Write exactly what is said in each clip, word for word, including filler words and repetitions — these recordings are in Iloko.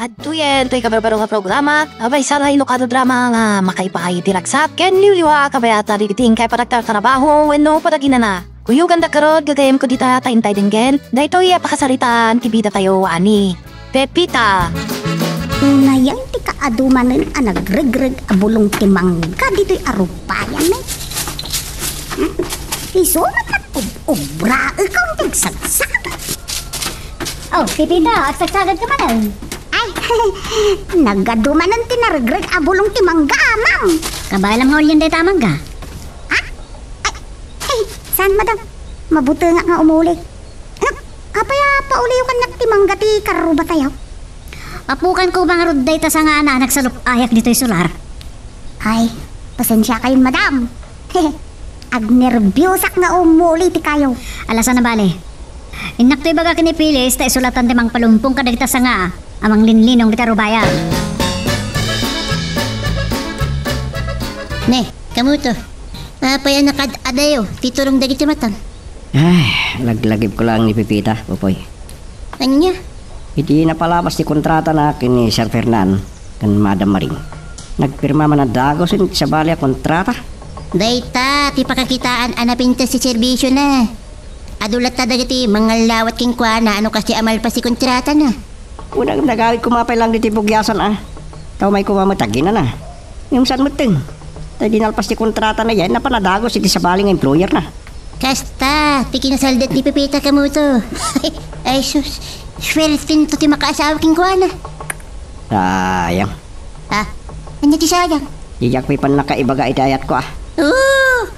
Adtoyen toy kabarbaro nga programa, a maysa nga inukado drama nga makaipaay iti ragsat ken liwliwa a kabayatan dagiti inkay panagtartarabaho wenno panaginana. Kuyoganda garud, gagayyemko dita ta intay denggen daytoy a pakasaritaan ti bidatayo a ni Pepita. Unayen ti kaadu manen a nagregreg a bulong ti mangga ditoy arubayan, eh. Hmm? Isu met nag-ub-ubraek a agsagsagad. Oh, Pepita, agsagsagadka manen. Ay, nagadu manen ti naregreg a bulong ti mangga, Amang. Kabaelam nga ulian dayta a mangga? Ha? Ay, ay, saan, madam? Mabutengak nga umuli. Nak, apay a pauliyo kaniak ti mangga ti karrubatayo? Papukanko ngarud dayta sangana a nagsalup-ayak ditoy solar. Ay, pasensiakayon, madam. Agnerbiosak nga umuli ti kayo. Ala, saan a bale. Innakto ibaga ken ni Pilis ta isulatan ti mangpalumpong kadagita sanga a manglinlinong dita rubayan. Ne, kamuto. Apay a nakaad-adayo ti tulong dagiti matam? Ay, laglagipko laeng ni Pepita, Popoy. Ania? Idi napalabas ti kontratana ken ni Sir Fernan ken Madam Maring, nagpirma man a dagusen ti sabali a kontrata. Dayta ti pakakitaan a napintas ti serbisyona. Adu latta dagiti mangallawat kenkuana a no kasdi a malpas ti kontratana. Unay nagawid koma pay laeng ditoy bugiasan a. Ta umay koma met aginana. Ngem saan metten. Ta idi nalpas ti kontratana idiay, napan a dagus iti sabali nga employerna. Kasta, ti kinasaldat ni Pepita kamuto. Ay sus, suertento ti makaasawa kenkuana. Sayang. Ah, ania ti sayang? Diak pay pannakaibaga iti ayatko a. Oo,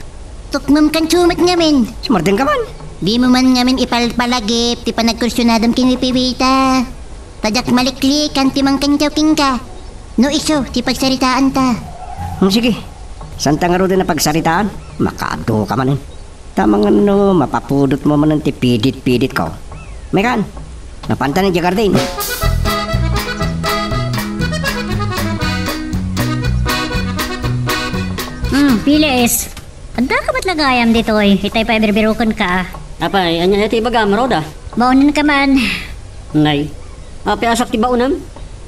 tukmem kanto met ngamin. Sumardengka man. Dimo man ngamin ipalpalagip ti panagkursionadam ken ni Pepita. Ta diak maliklikan ti mangkantaw kenka. No isu ti pagsaritaanta. Hmm, sige. Saanta ngaruden a pagsaritaan? Makaadu ka manen. Ta mangan no mapapudotmo manen ti pidit-piditko. Mekan, mapanta ni Jagardin. Hmm, Pilis. Adda ka met la gayam ditoy, itay pay birbirukenka. Apay, ania ti ibagam, Roda? Baonenka man. Nay, apay a siak ti baonem?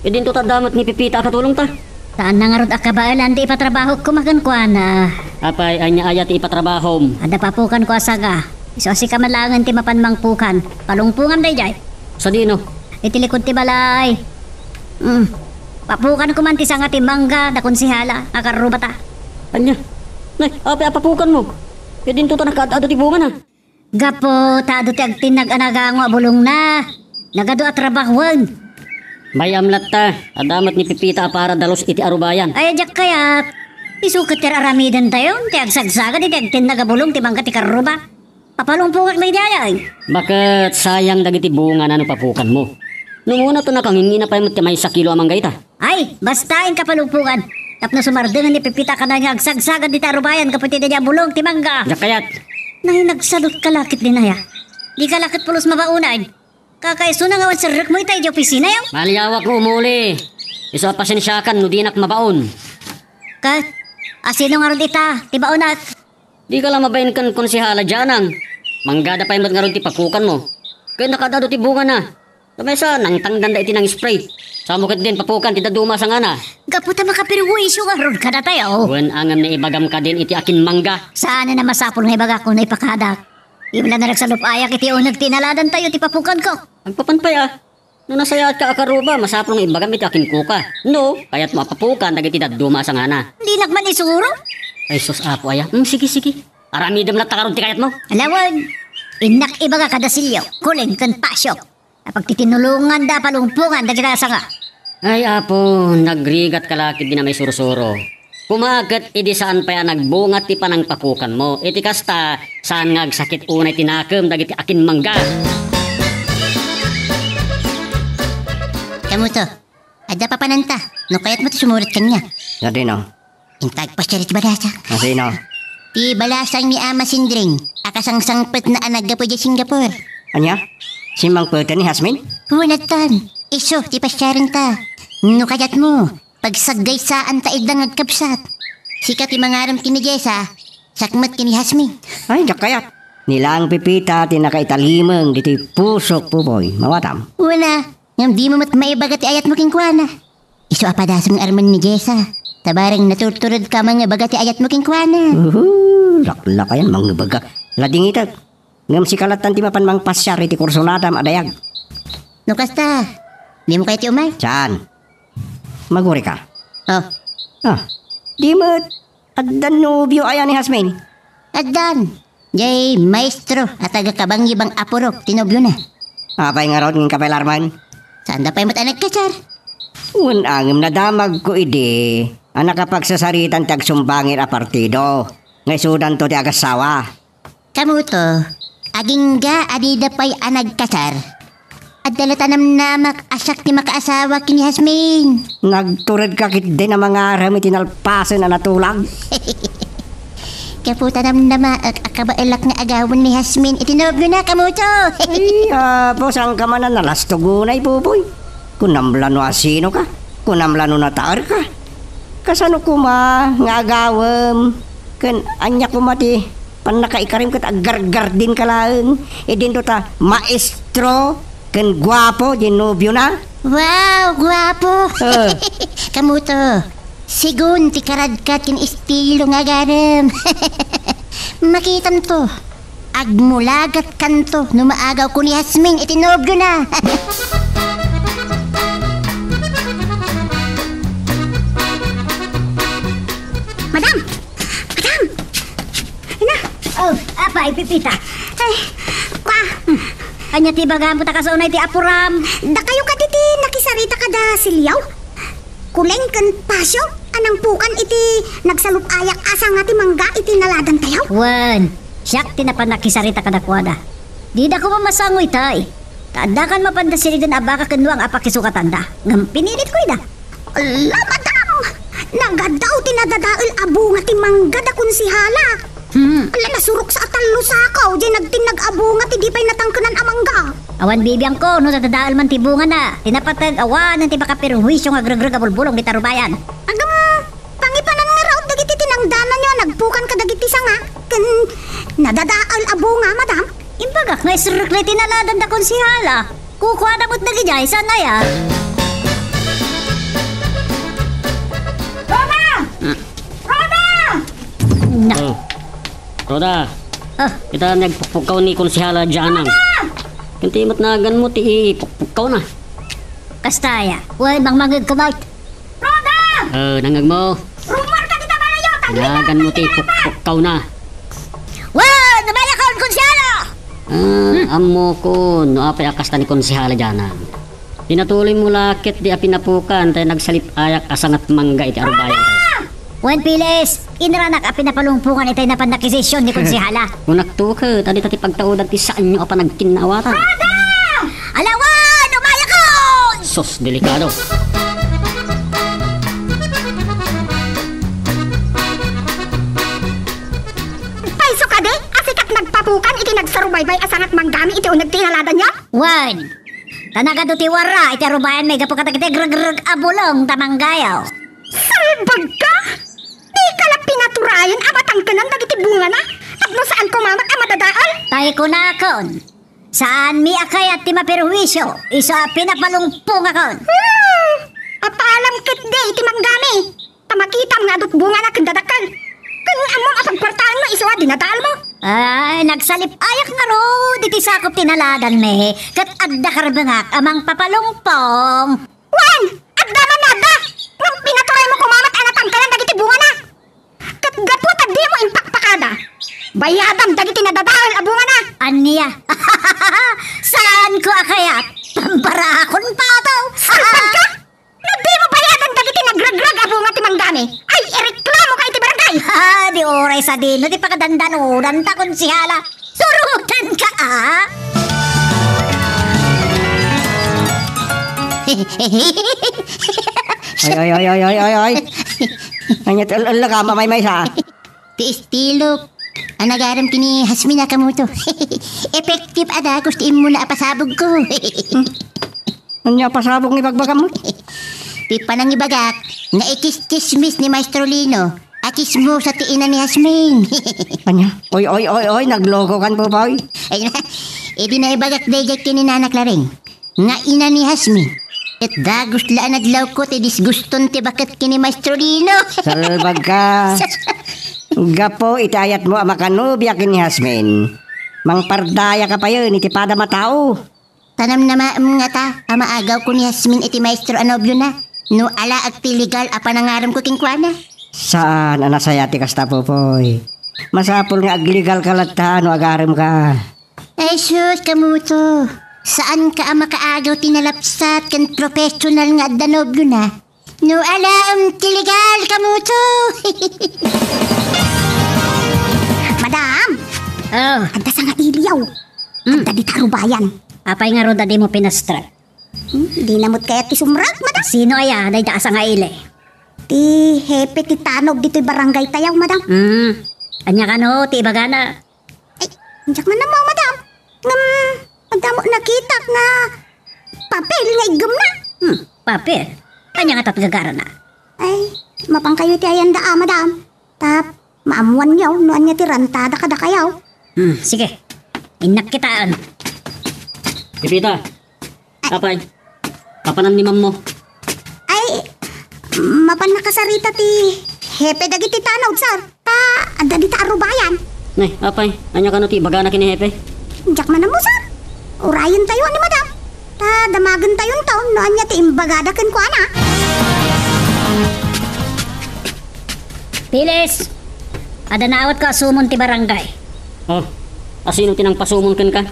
Idinto ta adda met ni Pepita a katulongta. Saanna ngarud a kabaelan ti ipatrabahok koma kenkuana. Apay, ania aya ti ipatrabahom? Adda papukanko a sanga. Isu a sika man laengen ti mapan mangpukan. Palungpongam daydiay. Sadino? Iti likod ti balay. Mm. Papukanko man ti sanga ti mangga da konsehala a karrubata. Ania? Nay, apay a papukanmo? Idinto ta nakaad-adu ti bungana. Gapu ta adu ti agtinnag a nagango a bulongna. Nagadu a trabahoen. Bay-am latta, adda met ni Pepita a para dalus iti arubayan. Ay, diak kayat. Isu ket ti ar-aramidentayo, ti agsagsagad iti agtinnag a bulong ti mangga ti karruba. Papalungpongak daydiay. Baket sayang dagiti bungana no papukanmo. No umuna ta nakangingina pay met ti maysa kilo a mangga ita. Ay, basta inka palungpongan. Tapno sumardengen ni Pepita kanayon nga agsagsagad dita arubayan gapu iti daydiay a bulong ti mangga. Diak kayat. Nay, nagsalutka la ket dinaya. Dika la ket pulos mabaonan. Kakaisuna nga awan serrekmo ita idiay opisina, yo? Maliawak nga umuli. Isu a pasensiakan no dinak mabaon. Ket, asino ngarud ita ti baonak? Dika la mabain ken Konsehala Janang. Manggada pay met ngarud ti papukanmo. Ket nakaad-adu ti bungana. Ta maysa, nangtangdanda iti nang-spray. Samo ketdin papukan ti dadduma a sangana. Gapu ta makaperwisyo ngarud kadatayo. Wen a ngem naibagam kadin iti akin mangga. Saan a masapul nga ibagak no ipakadak. Imla na nagsalup-ayak iti uneg ti inaladantayo ti papukanko. Agpapan pay a. No nasayaatka a karuba, masapul nga ibagam iti akin kuka. No, kayatmo a papukan dagiti dadduma a sangana. Dinak man isuro. Ay sus, Apo aya. Hmm, sige, sige. Aramidem latta ngarud ti kayatmo. Ala wen, innak ibaga kada Silio, Kuling ken Pasio. Apagtitinulonganda a palungpongan dagiti sanga. Ay, Apo, nagrigatka la ketdin a maisursuro. Koma ket idi saan pay a nagbunga ti panangpapukanmo. Iti kasta, saan nga agsakit unay ti nakem dagiti akin mangga. Kamuto, adda papananta. No kayatmo ti sumurat kaniak. Sadino? Inta agpasiar iti balasak. Asino? Ti balasang ni Ama Sindring, a kasangsangpetna a naggapu idiay Singapore. Ania? Simmangpeten ni Hasmin? Wen, addan. Isu ti pasiarenta. No kayatmo, pagsaggaysaan ta idda nga agkabsat. Sika ti mangaram ken ni Jessa, siak met ken ni Hasmin. Ay, diak kayat. Ni laeng Pepita ti nakaitalimeng ditoy pusok, Pupoy. Mawatam? Wen a, Ngem dimo met maibaga ti ayatmo kenkuana. Isu a padasem nga armen ni Jessa. Ta bareng naturturedka a mangibaga ti ayatmo kenkuana. Uhu, laklakayan mangibaga. Ladingitek. Ngem sika lattan ti mapan mangpasiar iti kursunadam a dayag. No kasta, dimo kayat ti umay? Saan? Magurika? Oh. Ah, di met addan nobio aya ni Jasmine? Addan. Jay maestro a taga Kabangi-bang a purok ti nobiona. Apay ngarud ngem ka pay la armen? Saanda pay met a nagkasar. Wen, ngem nadamagko idi a nakapagsasaritan ti agsumbangir a partido nga isudanto ti agassawa. Kamuto, agingga a dida pay a nagkasar. Adda la ta namnamak a siak ti makaasawa ken ni Jasmine. Nagturedka ketdin a mangarem iti nalpasen a natulag. Gapu ta namnamaek a kabaelak nga agawen ni Jasmine iti nobiona, Kamuto. Ay, apo, saanka man a nalastog unay, Popoy? Kunam la no asinoka? Kunam la no nataerka? Kasano koma nga agawem? Ken ania koma ti pannakaikarim ket aggargardinka laeng? Idinto ta maestro ken guapo diay nobiona? Wow, guapo! Eh. Kamuto, segun ti karadkat ken estilo nga agarem. Makitamto. Agmulagatkanto no maagawko ni Jasmine iti nobiona. Madam! Madam! Ina! Oh, apay, Pipita? Ay, pa! Ania ti ibagam ta kas unay ti apuram? Dakayo kadi ti nakisarita kada Siliaw? Kuleng ken Pasio a nangpukan iti nagsalup-ayak a sanga ti mangga iti naladantayo? Wen, siak ti napan nakisarita kadakuada. Dida koma masangoy tay. Ta adda kan mapanda siriden a baka ken nuang a pakisukatanda. Ngem pinilitko ida. Ala, madam! Nagadaw ti nadadael a bunga ti mangga da konsehala. Hmm. Ala, nasurok sa a tallo sako, diay nagtinnag a bunga ti di pay natangkenan a mangga. Awan bibiangko, no nadadael man ti bungana. Ti napateg, awanen ti makaperhuisio nga agregreg a bulbulong dita rubayan. Agam, pangipanan ngarud dagiti tinangdananyo a nagpukan kadagiti sanga, ken nadadael a bunga, madam? Imbagak nga isrek la iti naladan da konsehala. Kukuana met dagidiay, saan aya? Rhoda! Hmm. Rhoda! Na. Oh. Rhoda! Ah. Kita nagpukpukkaw ni Konsehala Janang. Rhoda! Kunti met naganmo ti ipukpukkawna. Kasta aya. Wen, mangmangegko met. Rhoda! Eh, nangngegmo? Rummuarka dita balayo, ta agrigaw ti ipukpukkawna. Wen, umayakon, Konsehala! Ah, ammokon no apay a kasta ni Konsehala Janang. Pinatuloymo la ketdi a pinapukan tay nagsalup-ayak a sangat mangga iti arubayan. Wen, Pilis, inranak a pinapalungpongan itay napan a akisasyon ni Konsehala. Kunakto ket, adita ti pagtaudan ti saanyo a panagkinnaawatan. Alawan, umayakon! Sus, delikado. Payso kadi a sika ti nagpapukan iti nagsarubaybay a sangat manggami iti uneg ti naladanyo? Wen, ta nagadu ti warra iti arubayanmi gapu kadagiti agregreg a bulong ta manggayo. Salbagka! Dika la pinaturayen a matangkenan dagiti bungana tapno saan koma met a madadael? Tay kunakon, saanmi a kayat ti maperhuisio isu a pinapalungpongakon. Hmm, apalam ketdi iti manggami. Ta makitam nga adut bungana ken dadakkel. Ken ammom a pagkuartaenmo isu a dinadaelmo. Ay, nagsalup-ayak ngarud iti sakup ti naladanmi, ket adda karbengak a mangpapalungpong. Wen, adda man nga adda. Ngem pinaturaymo koma met a natangkenan dagiti bungana. Ket gapu ta dimo impakpakada, bayadam dagiti nadadael a bungana. Ania? Saanko a kayat? Pambaraakon, pato! Salbagka! No dimo bayadan dagiti nagregreg a bunga ti manggami, ay ireklamoka iti barangay! Ah, di uray sadino ti pakadandanodanta, Konsehala. Surotenka, a? Ay, ay, ay, ay, ay, ay, ay. Ania ti el-, el-, ka, mamaymaysa? Ti estilok a nagarem ken ni Jasmine, a, Kamuto. Effective a dagus ti immuna a pasabogko. Ania a pasabog nga ibagbagam? Ti panangibagak, naikis-kismis ni Maestro Lino a tsismosa ti ina ni Jasmine. Ania? Oy, oy, oy, oy, naglokokan, Popoy. Ay na, idi naibagak daydiay ken ni Nanak Laring. nga ina ni Jasmine. Ket dagus la a nadlawko ti disguston ti baket ken ni Maestro Lino. Salbagka. Gapu iti ayatmo a makanobia ken ni Jasmine, mangpardayaka payen iti padam a tao. Ta namnamaem ngata a maagawko ni Jasmine iti maestro a nobiona no alaek ti legal a panangaremko kenkuana. Saan a nasayaat ti kasta, Popoy. Masapul nga aglegalka latta no agaremka. Ay sus, kamuto. Saanka a makaagaw ti nalapsat ken professional nga adda nobiona no alaem ti legal, kamuto. Madam! Oh. Adda sangailiaw. Hmm. Adda dita rubayan. Apay ngarud a dimo pinastrek? Hmm, dina met kayat ti sumrek, madam? Sino aya dayta a sangaili? Ti hepe ti tanod ditoy barangay tayo, madam. Hmm. Ania kano ti ibagana? Ay, diak man ammo, madam. Ngem, adda met nakitak nga papel nga iggemna. Hmm, papel? Ania ngata ti gagarana? Ay, mapankayo iti ayanda a, madam. Ta maammoanyo no ania ti rantada kadakayo. Hmm, sige. Innak kitaen. Pepita. Apay, papanan ni Mammo? Ay, mapan nakasarita ti hepe dagiti tanod, sir. Ta adda dita a rubayan. Nay, apay, ania kano ti ibagana ken ni hepe? Diak man ammo, sir. Urayentayo ni madam. Ta damagentayonto no ania ti imbagada kenkuana. Pilis! Adda naawatko a sumon ti barangay. Oh, asino ti nangpasumon kenka?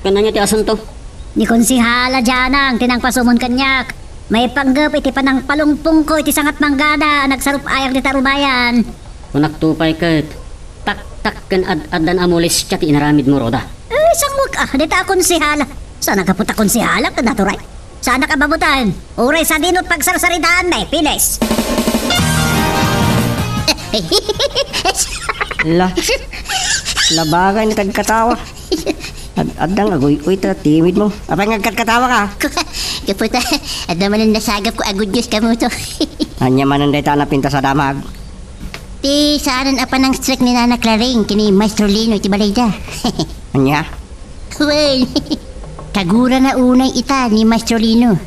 Ken ania ti asunto? Ni Konsehala Janang ti nangpasumon kaniak. Maipanggep iti panangpalungpongko iti sangat manggada a nagsarup-ayak dita rubayan. Kunakto pay ket, taktak ken ad-addan a molestia ti inaramidmo, Roda. Eh, sanguek a, dita a konsehala. Saan a gapu ta konsehala ket natural. Saanak a baboten. Uray sadino ti pagsarsaritaanmi, Pilis. La. Labagay ni tagkatawa. Ad-, adda nga aguy-uy ta timidmo. Apay nga agkatkatawaka? Gapu ta, adda manen nasagapko a good news kamuto. Ania manen dayta a napintas a damag? Ti saanen a panangstrek ni Nana Claring ken ni Maestro Lino iti balayda. Ania? Wen, kagurana unay ita ni Maestro Lino.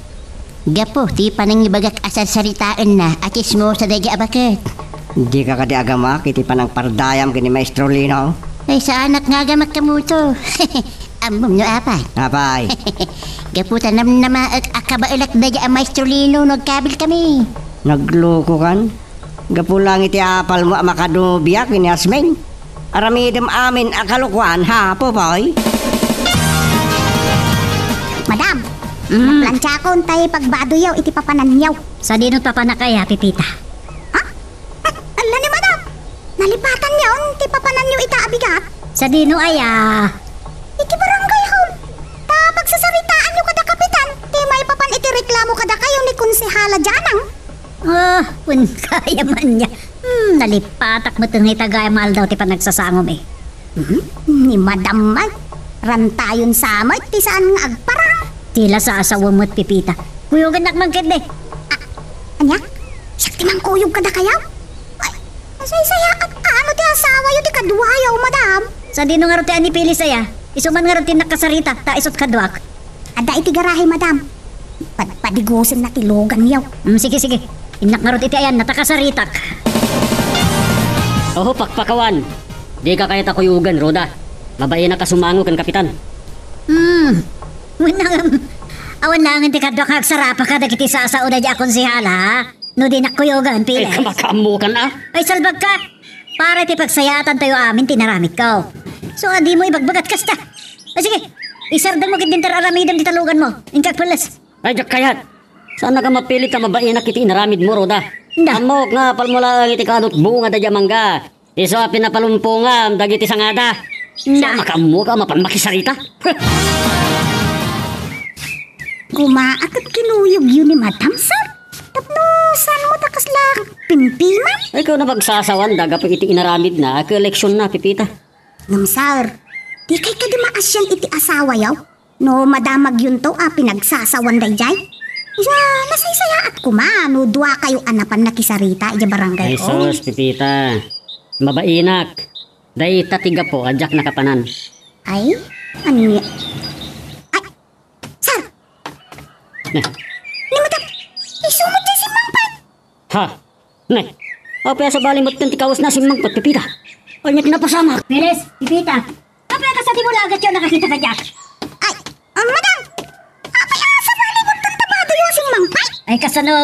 Gapu ti panangibagak a sarsaritaenna a tsismosa daydi a baket. Dika kadi agamak iti panangpardayam ken ni Maestro Lino? Ay, saanak nga agamak kamuto. Ammom no apay? Apay? Gapu ta namnamaek a kabaelak daydi a Maestro Lino no agkabilkami. Naglokokan? Gapu lang iti apalmo a makanobia ken ni Jasmine. Aramidem amin a kalokoan, ha, Popoy? Madam, mm, naplantiakon tay pagbadoyo iti papananyo. Sadino ti papanak aya, Pepita? Ha? Alla ni madam! Nalipatanyon ti papananyo ita a bigat? Sadino aya? Iti barangay hall. Ta pagsasaritaanyo kada kapitan ti maipapan iti reklamo kadakayo ni Konsehala Janang. Ah, wen kaya man niya. Hmm, nalipatak met nga ita gayam aldaw ti panagsasangom eh. Hmm? Ni Madam Mike, rantayon sa met ti saan nga agparang. Ti la sasawa met, Pepita. Kuyogannak man ketdi. Ah, ania? Siak ti mangkuyog kadakayo? Ay, nasaysayaat ano ti asawayo ti kaduayo, madam? Sadino ngarud ti ani Pilis aya? Isu man ngarud ti nakasarita, ta isut kaduak. Adda iti garahe, madam. Padpadigosenna ti luganyo. Mm, sige, sige. Innak ngarud iti ayanna ta kasaritak. Oho, pakpakawan. Dika kayat a kuyogan, Roda. Mabainak a sumango ken kapitan. Hmm. Wen, awan laengen ti kaduak nga agsarapaka dagiti sasao daydi a konsehala, ha? No dinak kuyogan, Piles. Ay, kamakaammokan, a? Ay, salbagka! Para iti pagsayaatantayo amin ti inaramidko. So, a, dimo ibagbagat kasta. A, sige, isardengmo ketdin ti ar-aramidem ti taluganmo. Inka agpelles. Ay, diak kayat. Saannak a mapilit a mabainak iti inaramidmo, Roda. Nda. Ammok nga apalmo laeng iti kanut bunga daydi a mangga. Isu a pinapalumpongam dagiti sangada. Nda. Sa makaammoka a mapan makisarita. Koma a ket kinuyogyo ni Madam, sir? Tapno saanmo ta kasla pimpiman? Ay, kuna pagsasawanda gapu iti inaramidna, a ket eleksionna, Pepita. Ngem, sir, dikay kadi maasian iti asawayo no madamagyonto a pinagsasawan daydiay? Isu a, nasaysayaat koma no duakayo a napan nakisarita idiay barangay hall. Ay, sus, Pepita. Mabainak. Dayta ti gapu a diak nakapanan. Ay? Ania? Ay, sir! Ne. Ne, madam, isu met ti simmangpet. Ha? Ne. Apay a sabali met ti kawesna simmangpet, Pepita? Ania ti napasamak? Pilis, Pepita. Apay a kasta ti bulagatyo a nakakita kadiak? Ay, ah, madam! Apay a sabali met ti tabadoyo a simmangpet? Ay, kasano?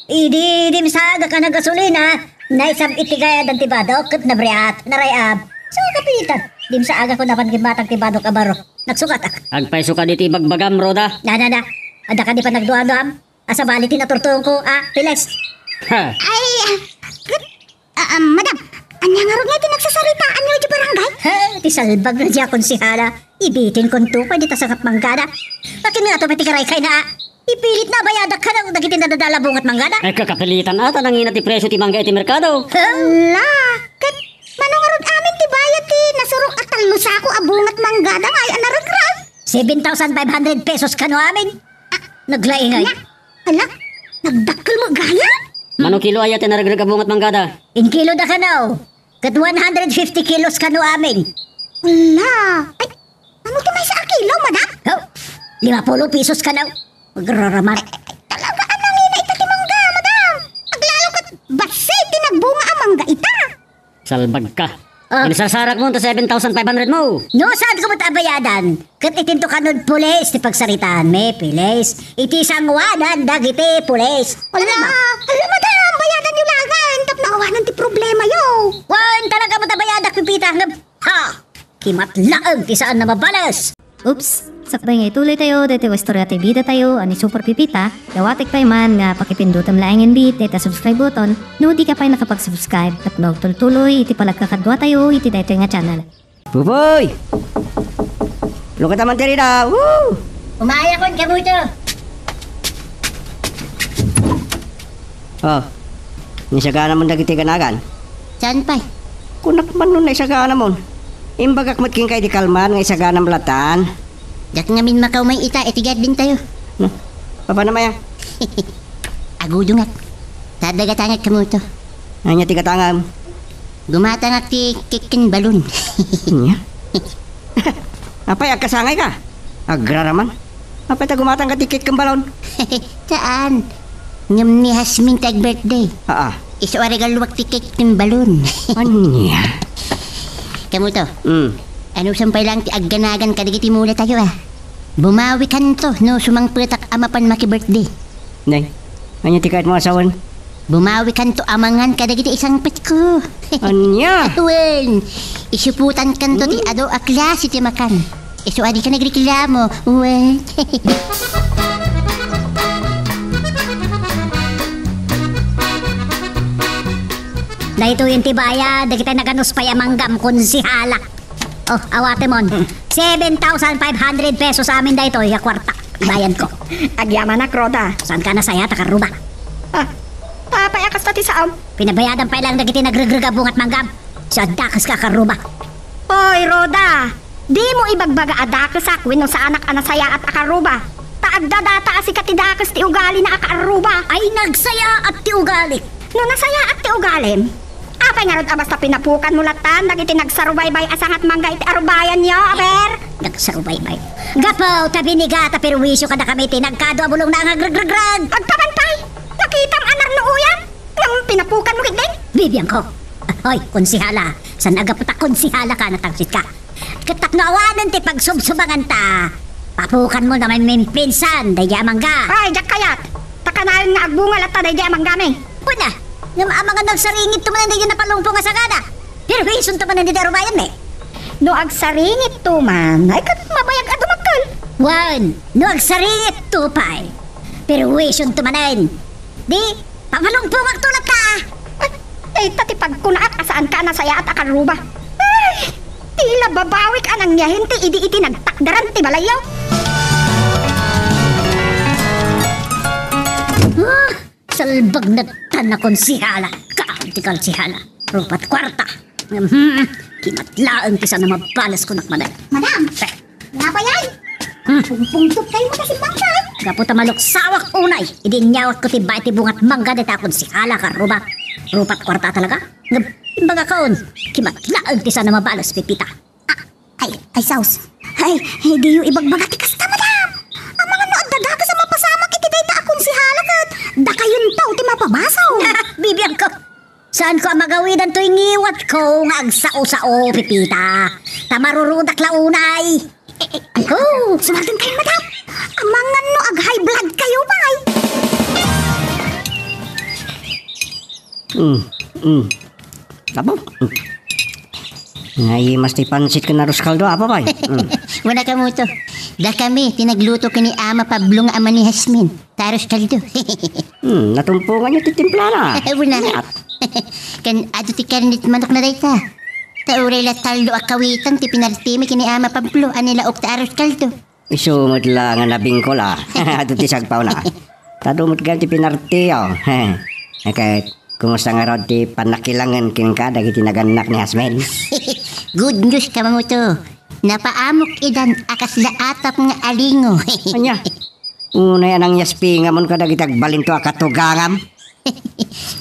Idi, idi sa agak a nagasolina, naisab iti gayadan ti badok, ket nabriat, naray-ab. So, kapitan, idi sa agak a napan gimmatang ti badok a baro. Nagsukatak. Agpayso kadi ti ibagbagam, Roda? Na, na, na. Adda kadi panagduaduam? A sabali ti naturtuongko, a, Pilis. Ha. Ay, ah, ket, ah, ah, madam, ania ngarud nga ti nagsasaritaanyo iti barangay? Ha, ti salbag na dia, konsehala. Ibitinkonto pay dita sangat manggada. Akin nga to pay ti karaykayna, a. Ipilitna a bayadak kano dagiti nadadala bungat manggada. Ay, kakapilitan, a, ta nangina ti presio ti mangga iti merkado. Hala, ket mano ngarud amin ti bayad ti nasurok a tallo sako a bungat manggada nga ay a naregreg? Seven thousand five hundred pesos kano amin. Ah, naglaingay. Hala, nagdakkel met gayam? Mano kilo aya ti naregreg a bungat manggada? Inkiloda kano. Ket one hundred fifty kilos kano amin. Hala, ay, ano ti maysa a kilo, madam? Oh, lima pulo pesos kano. Agraraman. Ay, ay, talaga a nangina ita ti mangga, madam. Aglalo ket bassit ti nagbunga a mangga ita. Salbag ka. Ah. Inisarsarak mo ta seven thousand five hundred mo. No, saan ko met a bayadan? Ket itinto kanod pulis ti pagsaritaanmi, pulis. Iti sanguanan dagiti pulis. Ala, ala, madam, bayadanyo laeng tapno awanan ti problemayo. Wen, talaga met a bayadak, Pepita, ngem, ha! Kimat laeng ti saan a mabales. Oops! Sakbay nga ituloy tayo daytoy nga istorya ti bida tayo a ni Super Pepita, dawatek pay man nga pakipindutem laeng inbi dayta subscribe button no di ka pay nakapag-subscribe tapno agtultuloy iti panagkakadua tayo iti daytoy nga channel. Pupoy! Lukata man ti rida! Woo! Umayakon, Kamuto! Oh, naisagana mo dagiti ganagan? Saan pay? Kunak man no naisagana mo. Imbagak met kenka iti kalman nga isagana mo latan. Diak ngamin makaumay ita iti garden tayo. No? Papanam aya? Agudongak. Tadagatangat, Kamuto. Ania ti gatangam? Gumatangak ti cake ken balon. Ania? Apay, agkasangay ka? Agraraman. Apay ta gumatang ka ti cake ken balon? Saan. Ngem ni Jasmine ti ag-birthday. Aa. Isu a regaluak ti cake ken balon. Ania? Kamuto. Mm. Anusem pay laeng ti agganagan kadagiti mula tayo, a. Bumawikanto no sumangpetak a mapan maki-birthday. Nay, ania ti kayatmo a sawen? Bumawikanto a mangan kadagiti isangpetko. Ania? Wen, isuputankanto ti Hmm? adu a klase ti makan. Isu a dika nagreklamo. Wen. Daytoyen ti bayad dagiti naganus pay a manggam, konsehala. Oh, awatemon. Hmm. Seven thousand five hundred pesos amin daytoy a kuarta. Ibayanko. Agyamanak, Roda. Saan ka nasayaat a karruba? Ah, apay a kasta ti saom? Pinabayadan pay laeng dagiti nagregreg a bungat manggam. Sa dakes ka a karruba. Oy, Roda, dimo ibagbaga a dakesak wenno saanak a nasayaat a karruba. Ta agdadata a sika ti dakes ti ugalina a karruba. Ay, nagsayaat ti ugalik. No nasayaat ti ugalim, apay ngarud a basta pinapukanmo latan dagiti nagsarubaybay a sangat mangga iti arubayanyo, aber? Nagsarubaybay. Gapu ta binigat a perwisyo kadakami ti nagkado a bulongna nga agregregreg. Agpapan pay! Nakitam a narnuoyan? Ngem pinapukanmo ketdin? Bibiangko. Hoy, konsehala, saan a gapu ta konsehala ka, natangsit ka. Ket tapno awanen ti pagsubsubanganta, papukanmo na maminpinsan daydi a mangga. Ay, diak kayat. Ta kanayon nga agbunga latta daydi a manggami. Kuna, ngem amangan no agsaringitto manen daydi napalungpong a sagada. Perwisonto manen daydi arubayanmi. No agsaringitto man, ay ket mabayag a dumakkel. Wen, no agsaringitto pay, perwisonto manen. Di, papalungpongakto latta. Ay, ay, ta ti pagkunaak a saanka a nasayaat a karruba. Ay, tila babawik a nangyahin ti idi iti nagtakderan ti balayyo. Ah, salbag na tan a konsehala. Kaan ti konsehala. Rupat kuarta. Hmm, kimat laeng ti saan a mabales kunak manen. Madam! Eh. Napay ay? Hmm. Pungpungtot kayo mo kasi bangkay. Gapu ta maluksawak unay, idi inyawatko ti bay ti bungat mangga dita a konsehala a karruba. Rupat kuarta talaga. Ngem, imbagakon, kimat laeng ti saan a mabales, Pepita. Ah, ay, ay, saus. Ay, ay, diyo ibagbaga ti kasta, madam. Amangan no adda dakes a mapasamak iti Saanko a magawidan toy ngiwatko nga agsao-sao, Pepita. Ta marurudak la unay. Eh, eh, ala, oh, sumarden kayo, madam. Amangan no ag-high blood kayo, bay. Mm, mm. Apo? Mm. Naimas ti pansit ken arroz caldo, apo, bay? Mm. Wala ka mo to. Dakami, ti nagluto ken ni Ama Pablo nga ama ni Jasmine. Taros kaldo. Hmm, natumpungan niyo ti timplana. Wala. At kan adu ti karnit manok na dayta. Ta uray la tallo a kawitan ti pinartimi ken ni Ama Pablo, ani laok ta aros kaldo. Isu met la nga nabingkol, a. Adu ti sagpawna. Ta adu met gayam ti pinartiyo. Ket, kumusta ngarud ti pannakilangen kenka dagiti nagannak ni Jasmine? Good news, Kamamoto. Napaamok idan a kasla atap nga alingo. Ania? Unay a nangyaspingamon kadagiti agbalinto a katugangam?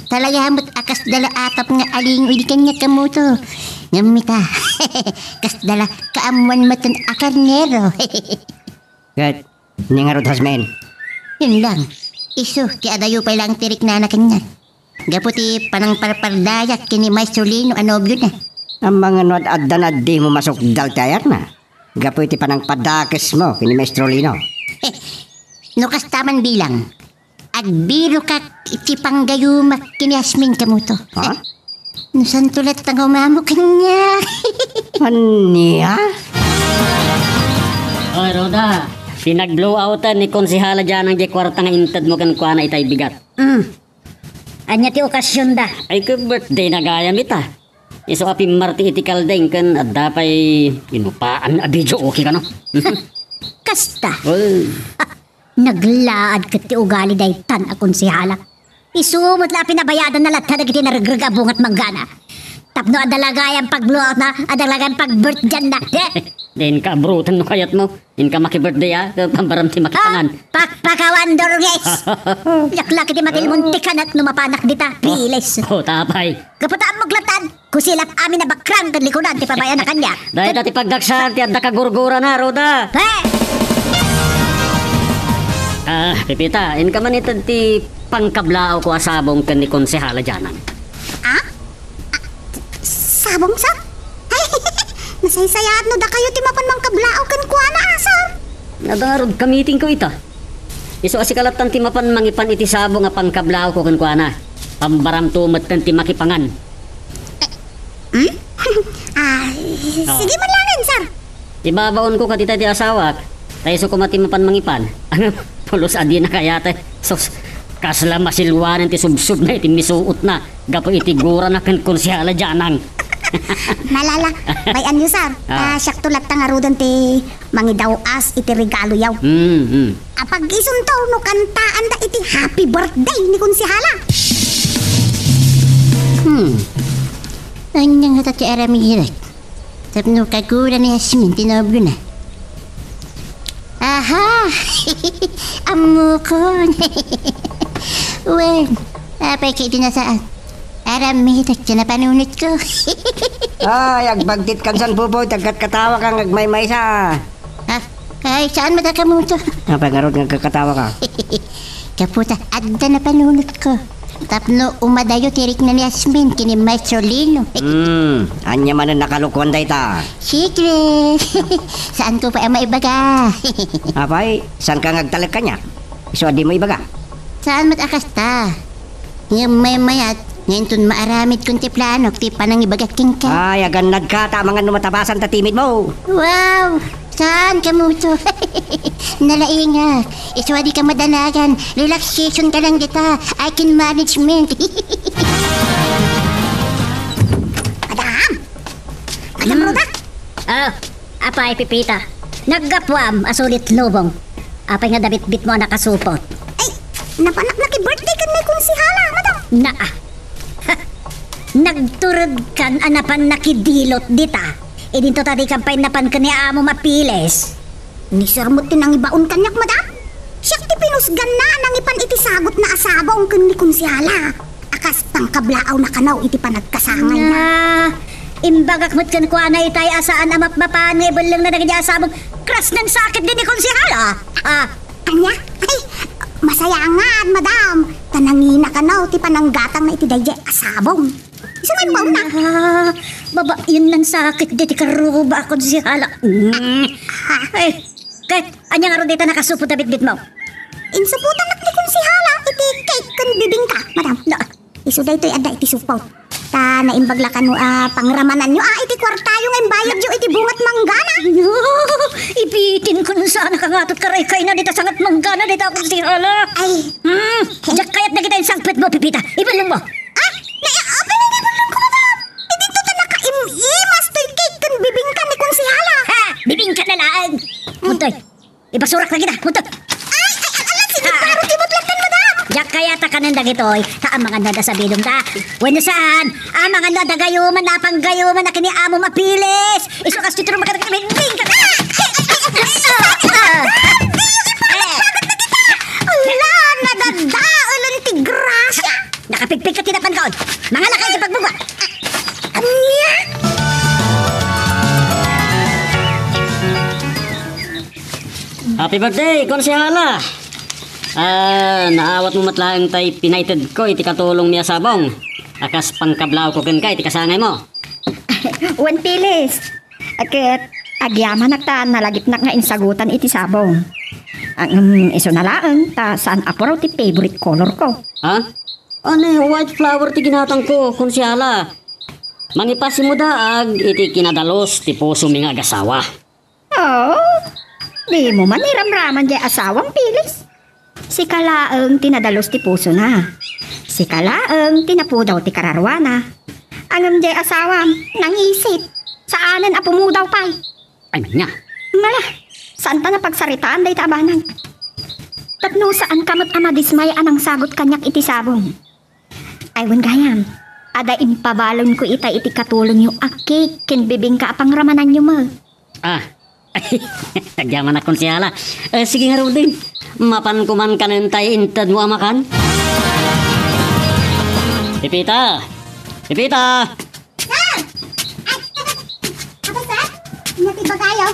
Talaga met a kasla la atap nga alingo idi kaniak, Kamamoto. Ngem ita, kasla la kaammoan met a karnero. Ket, ni ngarud, Jasmine? Yun lang. Isu, ti adayo pay lang ti riknana kaniak. Gapu ti panangparpardayak ken ni Maestro Lino a nobiona. Amangan no ad-addan a dimo masukdal ti ayatna. Gapu iti panangpadakesmo ken ni Maestro Lino. No kasta man bilang, agbirokak iti panggayumak ken ni Jasmine, Kamamoto. Ha? No santo latta nga umamo kaniak. Ania? Oy, Roda, pinagblowouten ni Konsehala Janang diay kuarta nga intedmo kenkuana itay bigat. Mm. Ania ti okasionda? Ay, ket birthday na gayam ita. Isu a pimmarti iti kaldeng ken adda pay inupaan a video, okay kano? Kasta. Oy. Naglaad ket ti ugali daytan a konsehala. Isu met la a pinabayadanna latta dagiti naregreg a bungat manggana. Tapno adda la gayam pag-blowoutna, adda la gayam pag-birthdayna. Dayta kaabroten no kayatmo. Inka maki-birthday, a, ket pambaram ti makipangan. Ah, pakpakawan, Dornges! Laklaki ti matilmon ti kanak no mapanak dita, piles. Oh, tapay. Gapu ta ammok latan, kusilak amin a bakrang ken likudan ti pabayan a kaniak. Dayta ti pagdaksak ti adda kagurgurana, Roda. He! Ah, Pepita, inka man ited ti pangkablaawko a sabong ken ni Konsehala Janang. Ah? Ah, sabong, sir? Ay, nasaysayaat no dakayo ti mapan mangkablaaw kenkuana, a, sir. Adda ngarud kamitingko ita. Isu a sika lattan ti mapan mangipan iti sabong a pangkablaawko kenkuana. Pambaramto metten ti makipangan. Eh, hmm? Ah, oh. Sige man laengen, sir. Ibabaonko kadita ti asawak. Ta isu koma ti mapan mangipan. Ano? Pulos a dina kayat, eh. Sus, kasla masilwanen ti subsubna iti misuotna gapu iti gurana ken Konsehala Janang. Malala, bay-anyo, sir. Ah. Ta siakto latta ngaruden ti mangidaw-as iti regaloyo. Hmm, hmm. Apag isunto no kantaanda iti happy birthday ni Konsehala. Hmm. Ania ngata ti aramidek? Tapno kagura ni Jasmine ti nobiona. Aha! Ammokon! Wen, apay ket di nasaan? Aramidek ti napanunotko. Ay, agbagtit kan san, Popoy, ti agkatkatawak nga agmaymaysa. Ah, ay, saan met a kamoto? Apay ngarud nga agkatkatawak? Gapu ta adda napanunotko. Tapno umadayo ti rikna ni Jasmine ken ni Maestro Lino. Hmm, ania manen a kalokoan dayta? Secret. Saanko pay a maibaga. Apay, saanka nga agtalek kaniak? Isu a dimo ibaga? Saan met a kasta? Ngem maymayat, nga inton maaramidkon ti planok ti panangibagak kenka. Ay, agannadka, ta amangan no matabasanta ti imedmo. Wow! Saan kamoto? Nalaingak. Isu a dika madanagan. Relaxation ka lang dita. I can management. Madam! Madam Hmm. Roda! Ah, apay, Pepita. Naggapuam a sulit lubong. Apay nga dabitbitmo a nakasupot? Ay, napanak naki-birthday ken ni Konsehala, madam. Naa. Nagturedkan a napan nakidilot dita. Idinto ta dikan pay napan ken ni amom a piles. Ni Sir met ti nangibaon kaniak, madam. Siak ti pinusganna a nangipan iti sagutna a sabong ken ni Konsehala. A kas pangkablaawna kano iti panagkasangayna. Na, imbagak met kenkuana itay a saan a mapmapan nga ibellengna dagiti a sabong. Kras nang sakit din ni Konsehala. Ah. Ania? Ay, masayangad, madam. Ta nangina kano ti pananggatangna iti daydiay a sabong. Sumay mo na. Ah, babaen nansakit diti karruba a konsehala. Mm. Ay, ket ania ngarud dayta nakasupot a bitbitmo? Insupotannak ni konsehala iti cake ken bibingka, madam. Na, Isu daytoy adda iti supot. Ta naimbag la kano a pangramananyo a iti kuartayo nga imbayadyo iti bungat manggana. No, ibitin ko no saan a kangatot karaykayna dita sangat manggana dita konsehala. Ay. Hmm, diak kayat dagita insangpetmo, Pepita. Ibellengmo. Ah, na, apay nga ibellengko, madam? Idinto ta nakaim-imas toy cake ken bibingka ni konsehala. Ha, bibingka na laeng. Puntoy. Ibasurak na kita. Punto. Ay, ay, ay, ala, sinigurado ti mutlakan, madam. Diak kayat a kanen dagitoy, ta amangan no adda sabidongda. Wenno saan, amangan no adda gayuman, napan gayuman a kini amo mapilis. Isu kas ti turo makita kini, bing, ka. Ala, nadadaelen ti grasya. Nakapigpig ka ti napan kaon. Mangala kayo ti pagbuga. Ania? Happy birthday, Konsehala! Ah, naawatmo met laeng tay pinaited ko iti katulong mi a sabong a kas pangkablaaw ko kenka iti kasangay mo. Wen, Pilis. Ket agyamanak ta nalagipnak nga insagutan iti sabong. Ngem isu na laeng ta saan a puro ti favorite color ko. Ha? Ania, white flower ti ginatang ko, Konsehala. Mangipasimmo daag iti kinadalus ti pusomi nga agasawa. Oh, dimo man iramraman diay asawam, Pilis. Sika laeng ti nadalus ti pusona. Sika laeng ti napudaw ti kararuana. Ngem diay asawam, nangisip. Saanen a pumudaw pay. Ania? Mala, saanta napagsaritaan dayta a banag. Tapno saanka met a madismay a nangsagut kaniak iti sabong. Ay, wen gayam, adda impabalonko ita iti katulongyo a cake ken bibingka a pangramananyo met. Ah, agyamanak, Konsehala. Eh, sige ngaruden. Mapanko man kanen tay intedmo a makan. Pepita! Pepita! Sir! Ay, abay, sir? Ania ti ibagayo?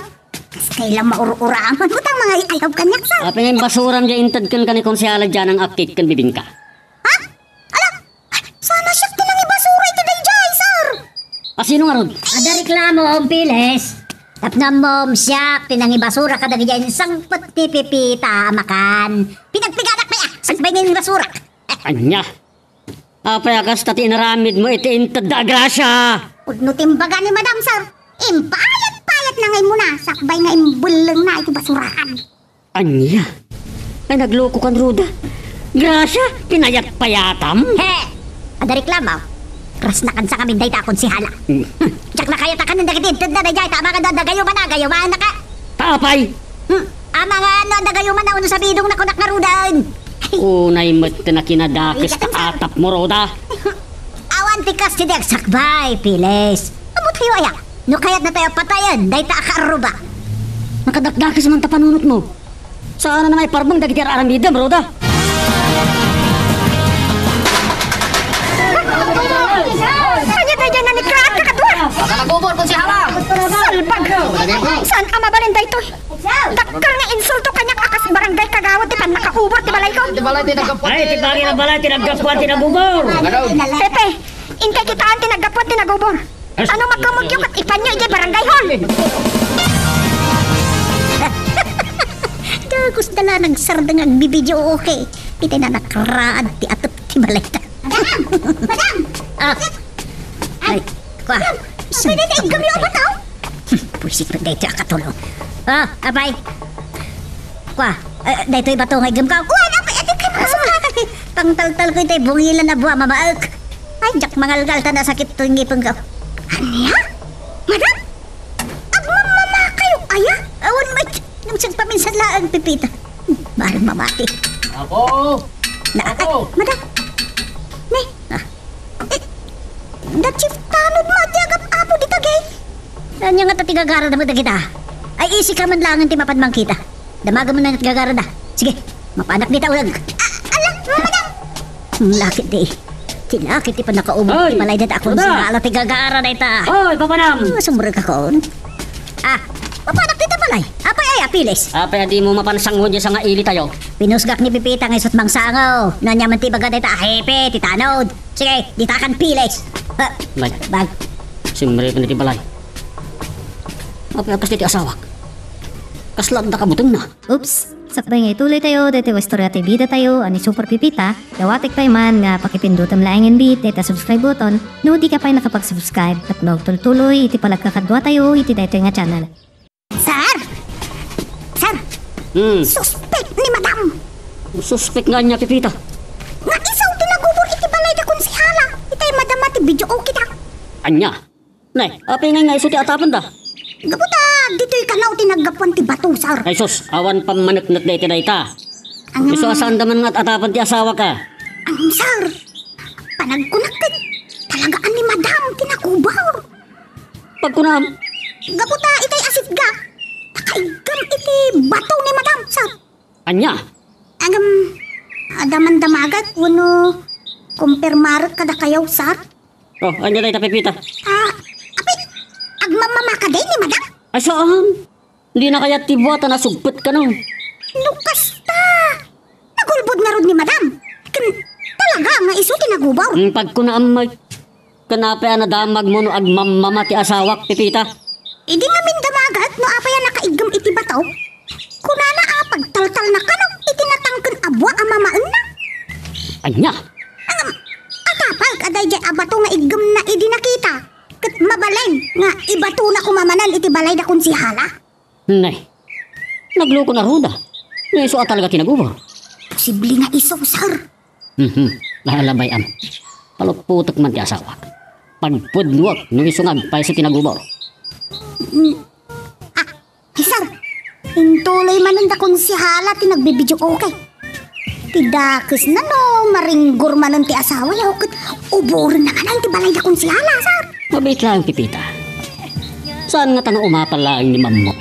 Kas kayla maur-uraman mo tang mangay-ayab kaniak, sir. Apay nga imbasuram diay inted kenka ni Konsehala diay a cake ken bibingka? Ha? Ala, saan a siak ti nangibasura iti daydiay, sir? A, sino ngarud? Adda reklamom, Pilis. Tapno ammom, siak ti nangibasura kadagiti insangpet ni Pepita a makan. Pinagpiganak pay a, sakbay nga inbasura. Ania? Apay a kasta ti inaramidmo iti intedda a grasya? Pudno ti imbaga ni Madam, sir. Impayat-payatna nga immuna, sakbay nga imbellengna iti basuraan. Ania? Ay, naglokokan, Roda. Grasya, pinayat-payatam? He! Adda reklamo. Rasnakansa ngamin dayta a konsehala. Hmm. Hmm. Diak la kayat a kanen dagiti intedna daydiay, ta amangan no adda gayumanna, gayumanna ka. Ta apay? Hmm. Amangan no adda gayumanna, no sabidongna, kunak ngaruden. Unay met ti nakinadakes ta atapmo, Roda. Awan ti kas ti di agsakbay, Pilis. Ammotayo aya, no kayatnatayo a patayen dayta a kaarruba. Nakadakdakes man ta panunotmo. Saan a mangiparbeng dagiti ar-aramidem, Roda. Ania daydiay a nanikraat a kadua? Baka nagubor, konsehala. Salbag. Saan a mabalin daytoy? Dakkel nga insulto kaniak a kas barangay kagawad ti pannakaubor ti balayko. Ti balay ti naggapuan. Ay, ti bagi nga balay ti naggapuan ti nagubor. Pepe, inkay kitaan ti naggapuan ti nagubor. Ano makamudyo ket ipanyo idiay barangay hall? Dagus da la nagsarda nga agbibidio, okay. Iti nanakraad ti atep ti balayta. Madam! Madam! Ah. Ay, kua. Madam! Apay, dayta iggamyo a bato? Hmm, buisit met daytoy a katulong. Ah, apay. Kua, eh, daytoy bato nga iggamko. Kua, apay, adi kay makasukat. Pangtaltalko itay bungilan a bua, mamaek. Ay, diak mangalgal ta nasakit toy ngipengko. Ania? Madam? Agmamamakayo aya? Awan met. Nang siyang paminsan laeng, Pepita. Maaring mamati. Apo! Na, ay, Apo! Madam. Ne? Ah. Eh, da chief tanod mo ti agap-apo dita, gay? Ania ngata ti gagarada met dagita? Ay, isika man laengen ti mapan mangkita. Damagen mo na ti gagarada. Sige, mapanak dita, ulag. Ah, ala, Madam! Ang laki di. Ti laki ti pannakaubor ti balay dita, akon singala ti gagara dita. Oy, papanam! Ah, sumrek akon. Ah, mapanak dita balay. Apay aya, Pilis? Apay a dimo mapan sango diay sangaili tayo? Pinusgak ni Pepita nga isut' mangsango. No ania man ti ibaga dita a hepe ti tanod. Sige, ditakan, Pilis. Ah, Nay, bag. Simrep iti balay. Apay a kas daytoy asawak? Kasla adda kabutengna. Oops! Sakbay nga ituloy tayo, daytoy nga istorya ti bida tayo, a ni Super Pipita, dawatek pay man nga pakipindutem laengen bit dayta subscribe button, no di ka pay nakapag-subscribe, tapno agtultuloy iti panagkakadua tayo iti daytoy nga channel. Sir! Sir! Hmm. Suspek ni Madam! Suspek nga ania, Pipita? Nga isu ti nagubor iti balay da Konsehala. Itay Madam a ti video kita. Ania? Nay, apay ngay nga isu ti atapanda? Gapu ta, ditoy kanaw ti naggapuan ti bato, sir. Ay sus, awan pammaneknek dayta dayta. Ang Isu a saanda man nga at-atapan ti asawak. Ang sir, panagkunak ket talaga a ni Madam ti nagubor. Pagkunam? Gapu ta itay asitga, nakaiggam iti bato ni Madam, sir. Ania? Agam, adda man damagak wenno kumpirmarek kadakayo, sir? Oh, ania dayta, Pipita? Ah, apay, agmamamaka day ni Madam? Ay, saan? Dina kayat ti buat a nasugpet kano? No kasta, nagulbod ngarud ni Madam. Ken talaga nga isu ti nagubor. Hmm, pagkunam, Mike. Ken apay a nadamagmo no agmammama ti asawak, Pipita? Idi ngamin damagak no apay a nakaiggem iti bato, kunana a pagtaltalna kano iti natangken a bua a mamaenna. Ania? Ngem, atapek a daydiay a bato nga iggemna idi nakita, ket mabalin nga ibatona koma manen iti balay da Konsehala. Nay, nagloko na ruda. Nga isu a talaga ti nagubor. Posible nga isu, sir. Mhm. Lalabay am. Palutputek man ti asawak. Pagpudnuek no isu nga agpayso ti nagubor. Mm. Ah, sir. Intuloy manen da Konsehala ti nagbibidio, okay. Ti dakesna no maringgor manen ti asawa, yaw ket uborenna manen ti balay da Konsehala, sir. Mabiit laeng, Pipita. Saan nga ta nga umapal laeng ni Mammo?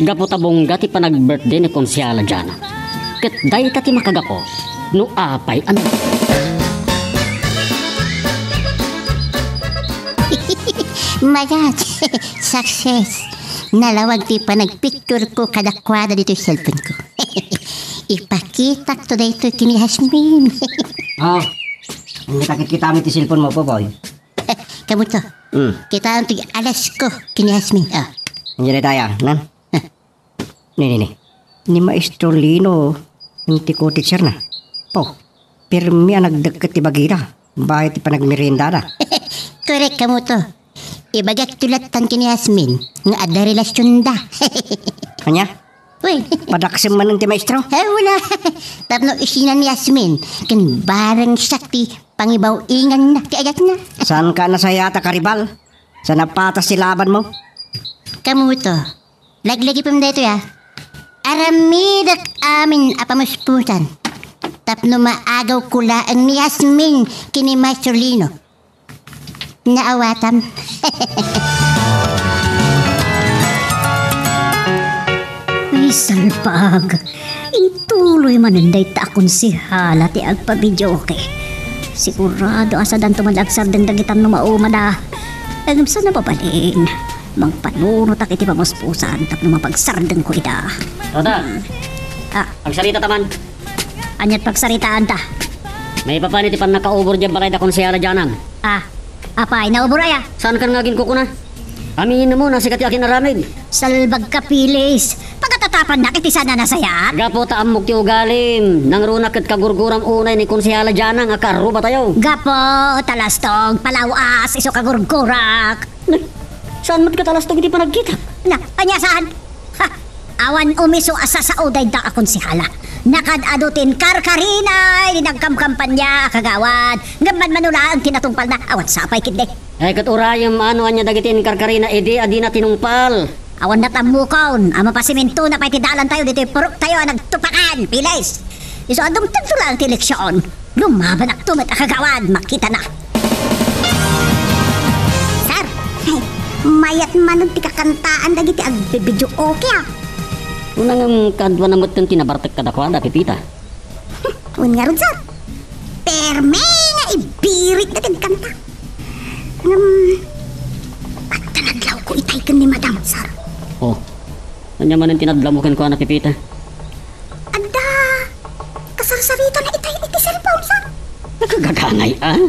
Gapu ta bungga ti panag-birthday ni Konsehala Jana. Ket dayta ti makagapu no apay a nag- Mayat! Success! Nalawag ti panagpicture ko kadakuada ditoy cellphone ko. Ipakitak to daytoy ken ni Jasmine. Ah, ania ta kitkitaem ti cellphone mo, Popoy? Kamu to. Hmm. Kitaem ti alas ko ken ni Jasmine. Ah. Ania dayta, nan? Ni, ni, ni. Ni Maestro Lino, ti co-teacher na. Po, pirmi a nagdekket ti bagida, baet ti panagmeriendada. Korek kamo to. Ibagak to latta ken ni Jasmine nga adda relasionda. Ania? Uy. Padaksem manen ti maestro? Eh, wala. Tapno isina ni Jasmine, ken bareng siak ti pangibaw-inganna ti ayatna. Saanka a nasayaat a karibal? Sa napatas ti labanmo? Kamo to. Laglagipem daytoy, a. Aramidek amin a pamuspusan tapno maagawko laeng ni Jasmine ken ni Maestro Lino. Naawatam. Ay, salbag. Intuloy manen dayta a konsehala ti agpabidioke. Sigurado a saanto man agsardeng dagitan no maumada. Ngem saan a mabalin. Mangpanunotak iti pamuspusan tapno mapagsardengko ida. Roda. Hmm. Ah. Agsarita ta man. Ania't pagsaritaanta? Maipapan iti pannakaubor diay balay da Konsehala Jana. Ah. Apay, naubor aya? Saankan nga aginkukuna? Aminem a sika ti akin-aramid. Salbag ka, Pilis. Pagatatapannak iti saan a nasayaat? Gapu ta ammok ti ugalim. Nangruna ket kagurguram unay ni Konsehala Jana nga kaarrubatayo. Gapu, talastog, palaw-as, isu kagurgurak. Nay, saan met katalastog iti panagkitak? Na, ania saan? Ha! Awan umisu a sasao dayta a konsehala. Nakaad-adu ti inkarkarina idi nagkamkampania a kagawad. Ngem manmano laeng ti natungpalna. Awan sapay ketdi. Ay, ket urayem no ania dagiti inkarkarina idi a dina tinungpal. Awan natammukon a mapasimentona pay ti dalantayo ditoy puroktayo a nagtupakan, Pilis. Isu a dumtengto laeng ti eleksyon. Lumabanakto met a kagawad, makitana. Sir, mayat manen ti kakantaan dagiti agbibidio, okay, ah. Kuna ngem kaduana metten ti nabartek kadakuada, Pipita. Wen ngarud, sir. Perme nga ibirik dagiti kanta. Ngem, adda nadlawko itay ken ni Madam, sir. Oh. Ania manen ti nadlawmo kenkuana, Pipita? Adda kasarsaritana itay iti cellphone, sir. Nakagagangay, ah?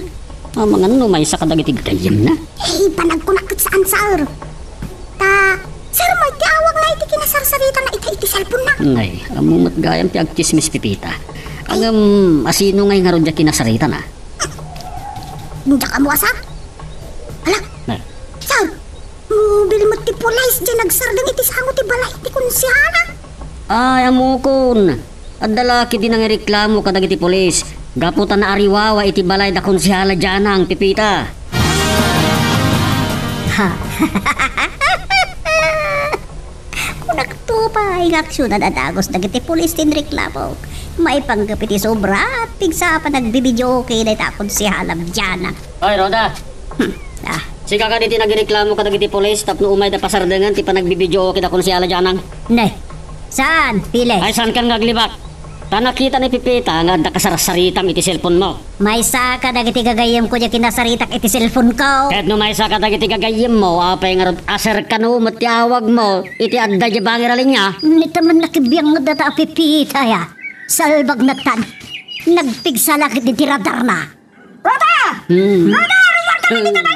Amangan no maysa kadagiti gayyemna? Eh, panagkunak ket saan, sir. Ta, sir, may ti awag na iti kinasarsaritana ita iti cellphone na. Nay, ammo met gayam ti agtsismis, Pepita. Ay. Ngem, asino ngay ngarud diay kinasaritana? Diak ammo a, sir. Hala, Nay. Sir, mobil met ti pulis diay nagsardeng iti sango ti balay ti konsehala. Ay, ammokon. Adda la ketdi nangireklamo kadagiti pulis gapu ta naariwawa iti balay da Konsehala Janang, Pepita. Ha? Kunakto pay nga aksyonan a dagus dagiti pulis ti inreklamo. Maipanggep iti sobra, pigsa a panagbibideoke dayta a Konsehala Janang. Oy, Rhoda! Hmm. Ah. Sika kadi ti nagireklamo kadagiti pulis tapno umayda pasardengen ti panagbibideoke da Konsehala Janang? Nay. Saan, Piles? Ay, saankan nga aglibak? Ta nakita ni Pepita nga adda kasarsaritam iti cellphone mo. Maysa kadagiti gagayyemko diay kinasaritak iti cellphone ko. Ket no maysa kadagiti gagayyemmo, apay ngarud a sir kano met ti awagmo iti adda diay bangir a linya? Ni ta man nakibiang dayta a Pepita, ya. Salbag natan. Nagpigsa la ketdi ti radarna. Rhoda! Hmm. Rhoda! Rhoda! Rhoda!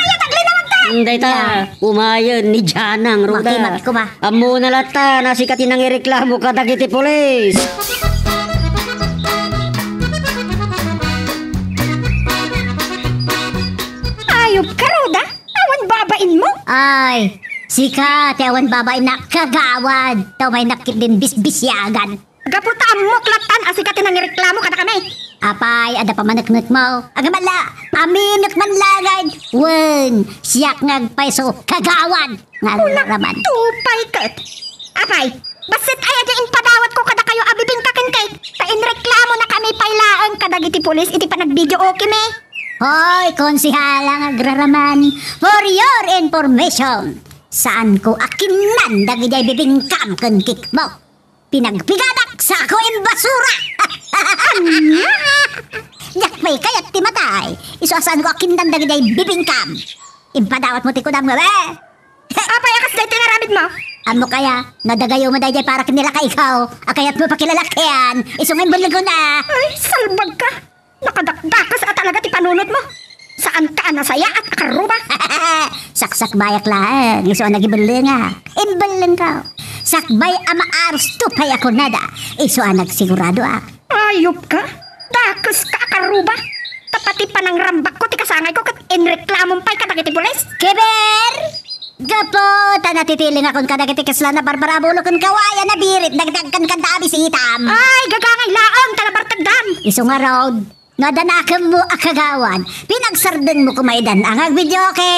Hmm. Dayta, umayen ni Janang, Rhoda. Makimat koma. Ammona latta, no sika ti nangireklamo kadagiti pulis. Ayop ka, Rhoda! Awan babainmo? Ay, sika ti awan babainna, kagawad. Ta umaynak ketdin bisbisiagan. Gapu ta ammok lattan a sika ti nangireklamo kadakami. Apay, adda pamaneknekmo? Agama la, aminek man laeng. Wen, siak nga agpayso, kagawad nga agraman. Tupay ket. Apay, bassit aya diay impadawatko kadakayo a bibingka kenka? Ta inreklamonakami pay laeng kadagiti pulis iti panagbideokemi. Hoy, konsehala nga agraraman, for your information, saanko a kinnan dagidiay bibingkam ken cake mo. Pinagpigadak, sako imbasura! Ania? Diak pay kayat ti matay. Isu a saanko a kinnan dagidiay bibingkam. Impadawatmo ti kunam nga, be? Apay a kasdaytoy nga aramidmo? Ammok aya, no adda gayummo daydiay para ken ni lakaiko, a kayatmo pakilalakian, isu nga imbellengko na. Ay, salbagka! Nakadakdakes a talaga ti panunotmo. Saanka a nasayaat a karruba. Saksakbayak laeng, isu a nagibellengak. Imbellengko. Sakbay a maarusto pay a kunada, isu a nagsiguradoak. Ayupka. Dakeska a karruba. Ta pati panangrambakko ti kasangayko ket inreklamom pay kadagiti pulis. Kiber! Gapu ta natitilingakon kadagiti kasla a barbarabulo ken kawayan a birit dagiti agkankanta a bisitam. Ay, gagangay laeng ta nabartegdam. Isu ngarud, no adda nakemmo a kagawad, pinagsardengmo koma idan a nga agbideoke,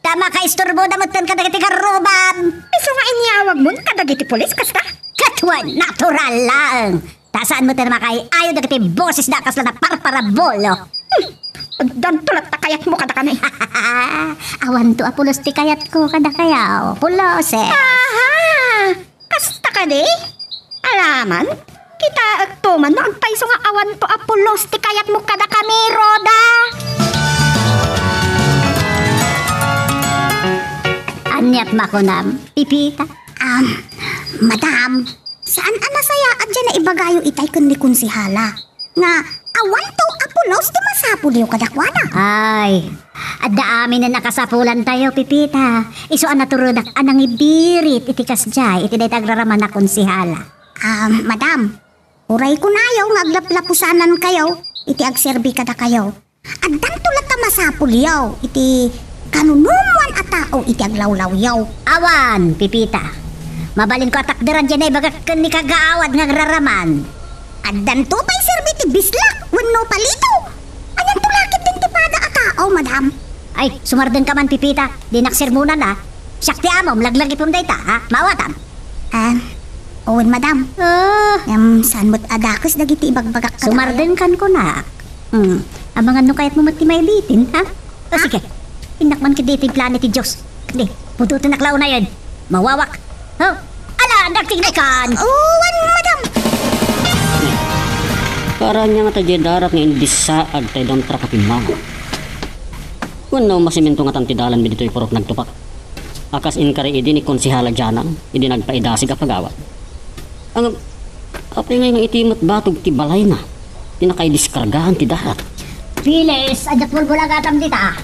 ta makaisturboda metten kadagiti karrubam. Isu nga inyawagmon kadagiti pulis kasta? Ket wen, natural laeng. Ta saan metten a makaay-ayo dagiti bosesda a kasla a parparabolo. Hmm, addanto latta kayatmo kadakami. Awanto a pulos ti kayatko kadakayo, puloses. Aha! Kasta kadi? Alaman, kitaekto man no agpayso nga awanto a pulos ti kayatmo kadakami, Rhoda. Aniat makunam, Pepita? Am, madam, saan a nasayaat diay naibagayo itay ken ni Konsehala nga awanto a pulos ti masapulyo kadakuana. Ay, adda aminen a kasapulantayo, Pepita. Isu a naturedak a nangibirit iti kasdiay iti dayta agraraman a Konsehala. Ah, madam, uray kunayo nga aglaplapusanankayo iti agserbi kadakayo. Addanto latta masapulyo iti kanunumoan a tao iti aglawlawyo. Awan, Pepita. Mabalinko a takderan diay naibagak ken ni kagawad nga agraraman. Addanto pay serbi ti bislak wenno palito. Anianto la ketdin ti pada a tao, madam? Ay, sumardengka man, Pepita. Dinak sermonan, a. Siak ti amom, laglagipem dayta, ha? Maawatam. Ah, wen, madam. Ah. Ngem, saan met a dakes dagiti ibagbagak kadakayo? Sumardengkan kunak. Hmm. Amangan no kayatmo met ti maibitin, ha? O, ha? Sige. Innak man ketdi iti plano ti Dios. Di, pudotenak la unayen. Mawawak. Ho? Ala, dagtignikan! Oh, wen, madam! Para ania ngata diay darak nga imbissaag tay dumtrak a pimmanaw? Wenno masiminto ngatan ti dalanmi ditoy purok nagtupak? A kas inkari idi ni Konsehala Janang idi nagpaidasig a pagawad. Ang, apay ngay nga iti met batog ti balayna ti nakaidiskargaan ti darak? Pilis, adda pulbul agatam dita.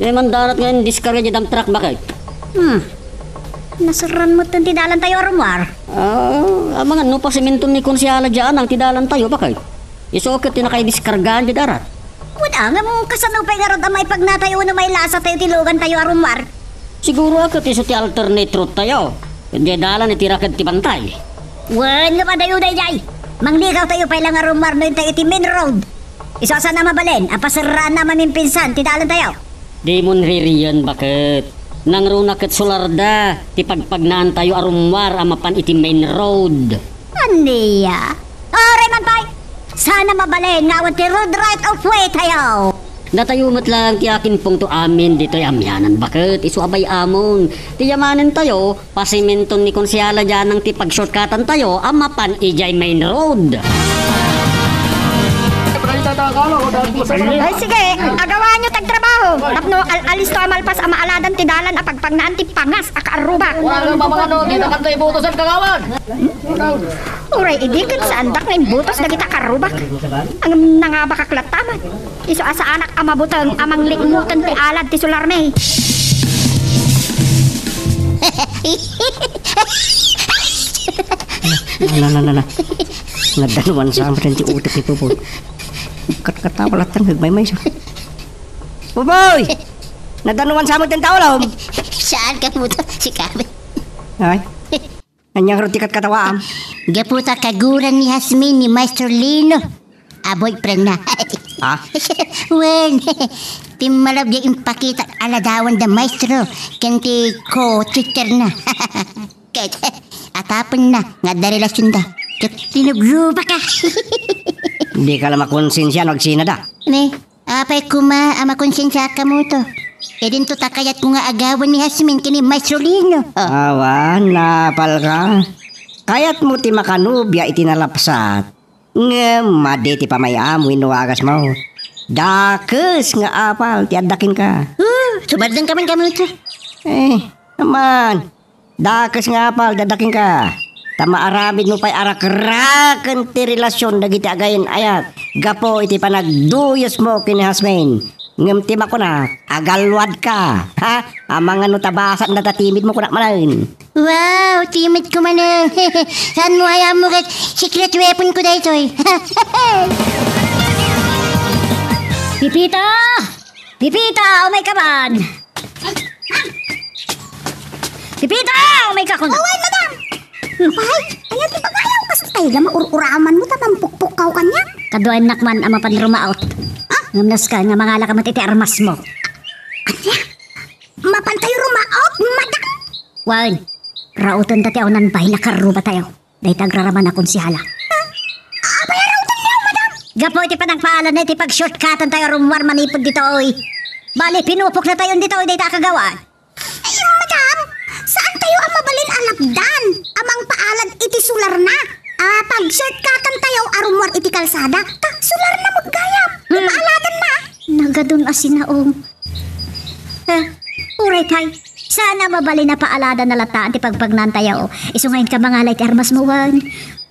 Diay mandarat nga indiskarga diay dump truck, baket? Hmm. Naserran metten ti dalantayo a rummuar. Ah, amangan no pasimenton ni Konsehal Dianang ti dalantayo, baket? Isu ket ti nakaidiskargaan diay darat. Wen a, ngem kasano pay ngarud a maipagnatayo wenno mailasatayo ti lugantayo a rummuar? Siguro a ket isu ti alternate route tayo. Diay dalan iti raked ti bantay. Wen, ngem adayo daydiay. Mangligawtayo pay la nga rummuar no intayo iti main road. Isu a saan a mabalin a paserraanna a mamimpinsan ti dalantayo. Dimon ririyen, baket. Nangruna ket sularda ti pagpagnaantayo a rummuar a mapan iti main road. Ania? Uray man pay! Saan a mabalin nga awan ti road right of way tayo. Datayo met laeng ti akinpungto amin ditoy amianan, baket, isu a bay-amon. Ti yamanentayo, pasimenton ni Konsehal Dianang ti pag-shortcutantayo a mapan idiay main road. Ay, sige, agawaanyo ti agtrabaho. Tapno al-, alisto a malpas a maaladan ti dalan a pagpagnaan ti pangas a kaarrubak. Wala nga mamangano, di na kanto ibutosan, kagawad. Uray idi ket saandak nga imbutos dagita a kaarrubak. Ngem nangabakak latta man. Isu a saanak a mabuteng a manglikmuten ti alad ti sularmi. La, la, la, la. Nadanuan sa met ti utek ni Popoy. Katkatawa latta nga agmaymaysa. Popoy! Nadanuan sa met ti tao, lom. Saan ka mo to? Si Kami. Ay. Ania ngarud ti katkatawaam? Gapu ta kaguran ni Jasmine ni Maestro Lino a boyfriendna. Ah? Wen, timmalab diay impakitak a ladawan da Maestro ken ti co-teacherna. Ket atapenna nga adda relasionda. Ket tinuglubaka. Dika la makonsensia no agsinada. Ne? Apay koma a makonsensiaka mo to. Idinto ta kayatko nga agawan ni Jasmine ken ni Maestro Lino. Oh. Awan, naapalka. Kayatmo ti makanobia iti nalapsat. Ngem madi ti pamay-am wenno wagasmo. Dakes nga apal ti adda kenka. Oh, sumardenka man kami ito. Eh, aman. Dakes nga apal ti adda kenka. Ta maaramidmo pay a rakraken ti relasion dagiti agayan-ayat gapu iti panagduyosmo ken ni Jasmine. Ngem ti makunak, agalwadka. Ha? Amangan no ta basatna ta timidmo, kunak manen. Wow, timidko manen. Saanmo a yaammo ket secret weaponko daytoy. Pipita! Pipita, umayka man! Pipita, umayka kuno. Awan, madam! Apay, ania ti pagayaw? Kastoy la maur-uramanmo ta mampukpukkaw kaniak? Kaduaennak man a mapan rumaot. Ah? Ngem nasken nga mangalaka met iti armasmo. Ania? Mapantayo rumaot, madam? Wen, raotenda ti awanan bain a karrubatayo. Dayta agraraman a konsehala. Ah, apay a raotenyo, madam? Gapu iti panangpaalanna iti pag-shortcutantayo a rummuar manipud ditoy. Bali, pinupoknatayon ditoy dayta a kagawad. Ay, madam, saantayo a mabalin a lapdan a mangpaalad iti sularna. Ah, pag-shortcutantayo a rummuar iti kalsada. Ta, sularna met gayam. Hmm. Ipaaladanna. Nagadun a sinaom. Eh, uray pay, saan a mabalin a paaladanna latta ti pagpagnaantayo. Isu nga inka mangala iti armasmo, wen.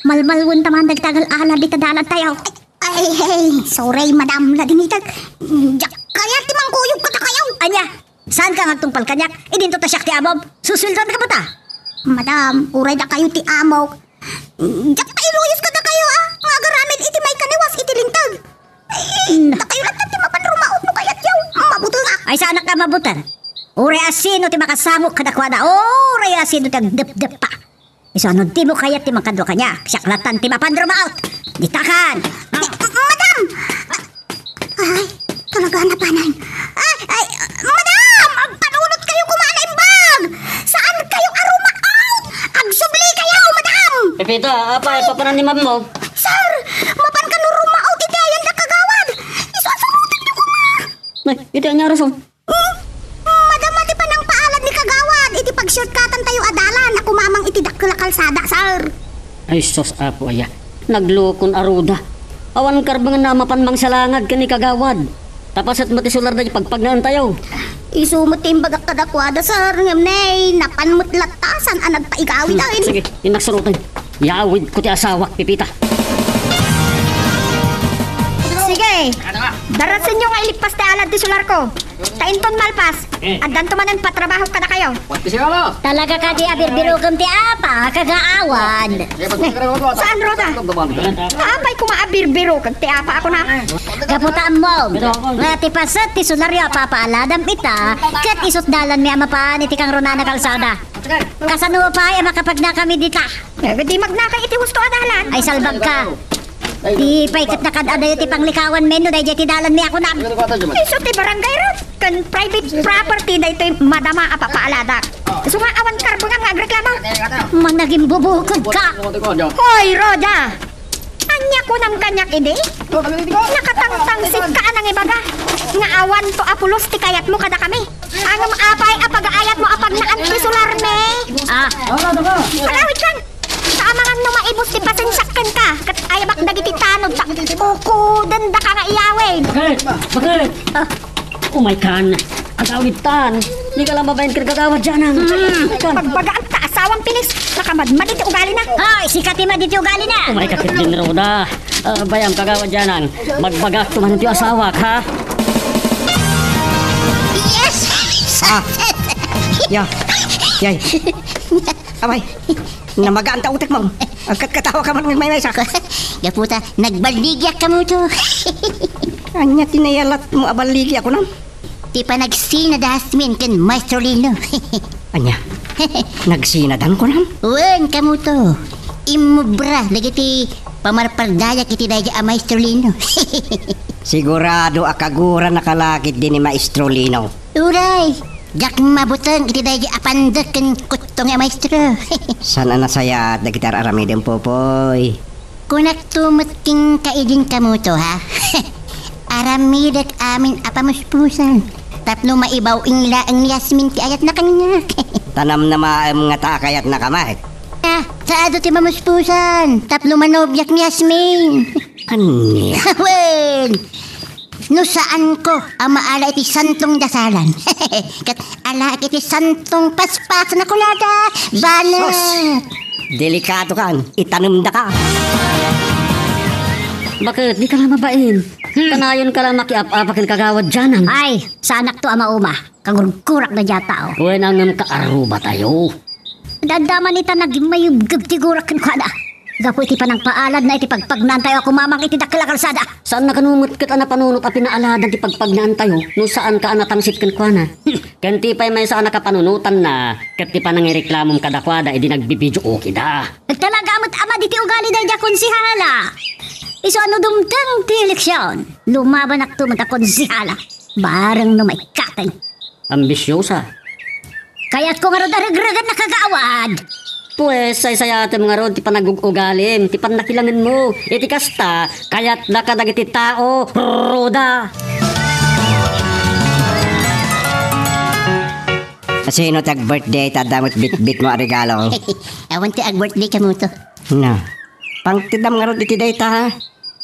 Malmalwenta man dagiti agal-alad ita dalantayo. Ay, ay, sorry, madam, ladingitag. Diak kayat ti mangkuyog kadakayo. Ania? Saanka nga agtungpal kaniak? Idinto ta siak ti amom. Susueldoanka met a. Madam, uray dakayo ti amok. Diak ta iluyos kadakayo, a, nga agaramid iti maikaniwas iti linteg. Ay, dakayo latta ti mapan rumaot no kayatyo. Mabutengak. Ay, saanak a mabuteng. Uray a sino ti makasamok kadakuada. Uray a sino ti agdepdeppa. Isu a no dimo kayat ti mangkadua kaniak, siak latta ti mapan rumaot. Ditakan. Madam! Ay, talaga napanan. Ay, ay, madam! Agpanunotkayo koma a naimbag! Saankayo a rumaot! Agsublikayo, madam! Pepita, apay, papanan ni mammo? Sir, mapan kano rumaot iti ayan a kagawad? Isu a surotenyo koma! Ay, iti ania a rason? Hmm? Madama ti panangpaalad ni kagawad iti pag-shortcutantayo a dalan a kumamang iti dakkel a kalsada, sir. Ay, sus, Apo aya. Naglukon a ruda. Awan karbengenna a mapan mangsalangad ken ni kagawad. Ta paset met ti sularda ti pagpagnaantayo. Isu met ti imbagak kadakuada, sir, ngem ne, napan met latta, saan a nagpaigawid, ay. Sige, innak suroten. Yaawidko ti asawak, Pepita. Sige. Darasenyo nga ilippas ti alad ti solarko. Ta inton malpas, addanto manen patrabaho kadakayo. Talaga kadi a birbirokem ti apa, kagawad? Saan, Roda? Apay koma a birbirokek ti apa a kunam? Gapu ta ammom nga ti paset ti solaryo a papaaladam ita, ket isut dalanmi a mapan iti kangrunana kalsada. Kasano pay a makapagnakami dita? Eh, di magnakay iti husto a dalan. Ay, salbagka. Di pay ket nakaad-adayo ti panglikawanmi no daydiay ti dalanmi a kunam. Isu ti barangay road ken private property daytoy madama a papaaladak. Isu nga awan karbonam nga agreklamo. Mangnagimbubukod ka. Hoy, Roda! Ania kunam kaniak idi? Nakatangtangsit ka a nangibaga nga awanto a pulos ti kayatmo kadakami. Ngem apay a pagaayatmo a pagnaan ti solarmi? Ah. Agawidkan! Saamangan no maibus ti pasensiak kenka, ket ayabak dagiti tanod ta ukuden daka nga iyawid. Bakit? Bakit? Ah. Umay kan. Agawid tan. Di ka lang mabain ken kagawad dianan. Hmm. Kan. Pagbagaan ta asawam pilis, nakamadmadi ti ugalina. Hoy, sika ti madi ti ugalina. Umay ka ket din, Roda. Ah, bayam, kagawad dianan. Magbagak tuman ti asawak, ha? Yes! Ah. Ya. Yay. Abay, namagaan ta utekmo. Agkatkatawa ka man nga maymaysa. Gapu ta, nagballigiak kamoto. Ania ti nayalatmo a balligi a kunam? Ti panagsina da Jasmine ken Maestro Lino. Ania? Nagsinadan kunam? Wen, kamoto. Immubra dagiti pamarpardayak iti daydi a Maestro Lino. Sigurado a kagura nakalakid di ni Maestro Lino. Uray, diak mabuteng iti daydi a pandek ken kutto nga maestro. Saan a nasayaat dagiti ar-aramidem, Popoy? Kunakto met kenka idin kamoto, ha? Aramidek amin a pamuspusan tapno maibaw-ing laeng ni Yasmin ti ayatna kaniak. Ta namnamaem ngata a kayatnaka met. Ah, ta adu ti mamuspusan tapno manobiak ni Yasmin. Ania? Wen, no saanko a maala iti santong dasalan, ket alaek iti santong paspasen a kolada, banet. Sus! Delikado kan, itanemda ka. Bakit? Di ka la mabain. Hmm. Kanayon ka la makiap-apa ken kagawad dianan. Ay, saanak to a mauma. Kagurgurak daydiay a tao. Wen, ngem kaarruba tayo. Adda man ita nagmayubgeb ti gurak kenkuana. Gapu iti panangpaaladna iti pagpagnaantayo a kumamang iti dakkel a kalsada. Saanna kano met ket a napanunot a pinaaladan ti pagpagnaantayo no saanka a natangsit kenkuana. Ken ti pay maysa a nakapanunotanna ket ti panangireklamom kadakuada idi nagbibidio okida. Talaga met a madi ti ugali daydiay a konsehala. Isu a no dumteng ti eleksion, lumabanakto met a konsehala. Bareng no maikateng. Ambisiosa. Kayatko ngarud a regregenna, kagawad. Pues, saysayatem ngarud ti panagug-ugalim, ti pannakilangenmo. Iti kasta, kayatna kadagiti tao, Roda. Sino ti ag-birthday ta adda met bitbitmo a regalo? Awan ti ag-birthday kamoto. Na. Pangtedam ngarud iti dayta, ha?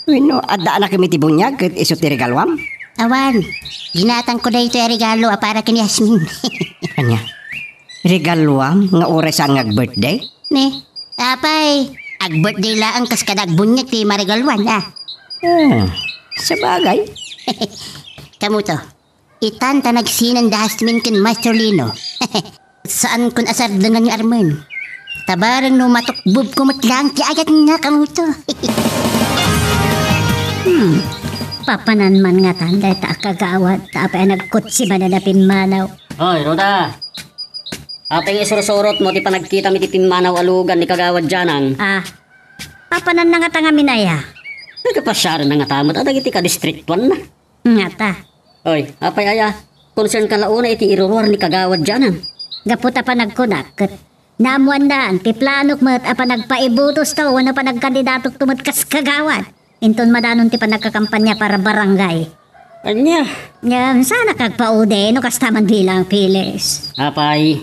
Wenno, adda anakmi ti buniag ket isu ti regaluam? Awan. Ginatangko daytoy a regalo a para ken Yasmin. Ania? Regaluam nga uray saan nga ag-birthday? Ne, apay, ag-birthday laeng kas kada agbuniag ti maregaluan, a? Ah, sabagay. Kamoto, itan ta nagsinan da Jasmine ken Maestro Lino. Saankon a sardengan ni Armen. Ta bareng no matukbobko met laeng ti ayatna kamoto. Hmm. Papanan man ngatan dayta a kagawad, ta apay a nagkotse manen a pimmanaw. Hoy, Roda! Apay nga isursurotmo ti panagkitam iti pimmanaw a lugan ni kagawad dianan? Ah, papananna ngata ngamin aya? Ay, kapasiarenna ngata met a dagiti kadistriktuanna. Ngata. Oy, apay aya, concern ka la unay iti iruruar ni kagawad dianan. Gapu ta panagkunak, ket naammoandan ti planok met a panagpaibotosto wenno panagkandidatokto met kas kagawad. Inton madanon ti panagkakampanya para barangay. Ania? Ngem, saanak agpaudi no kasta man bilang, Pilis. Apay,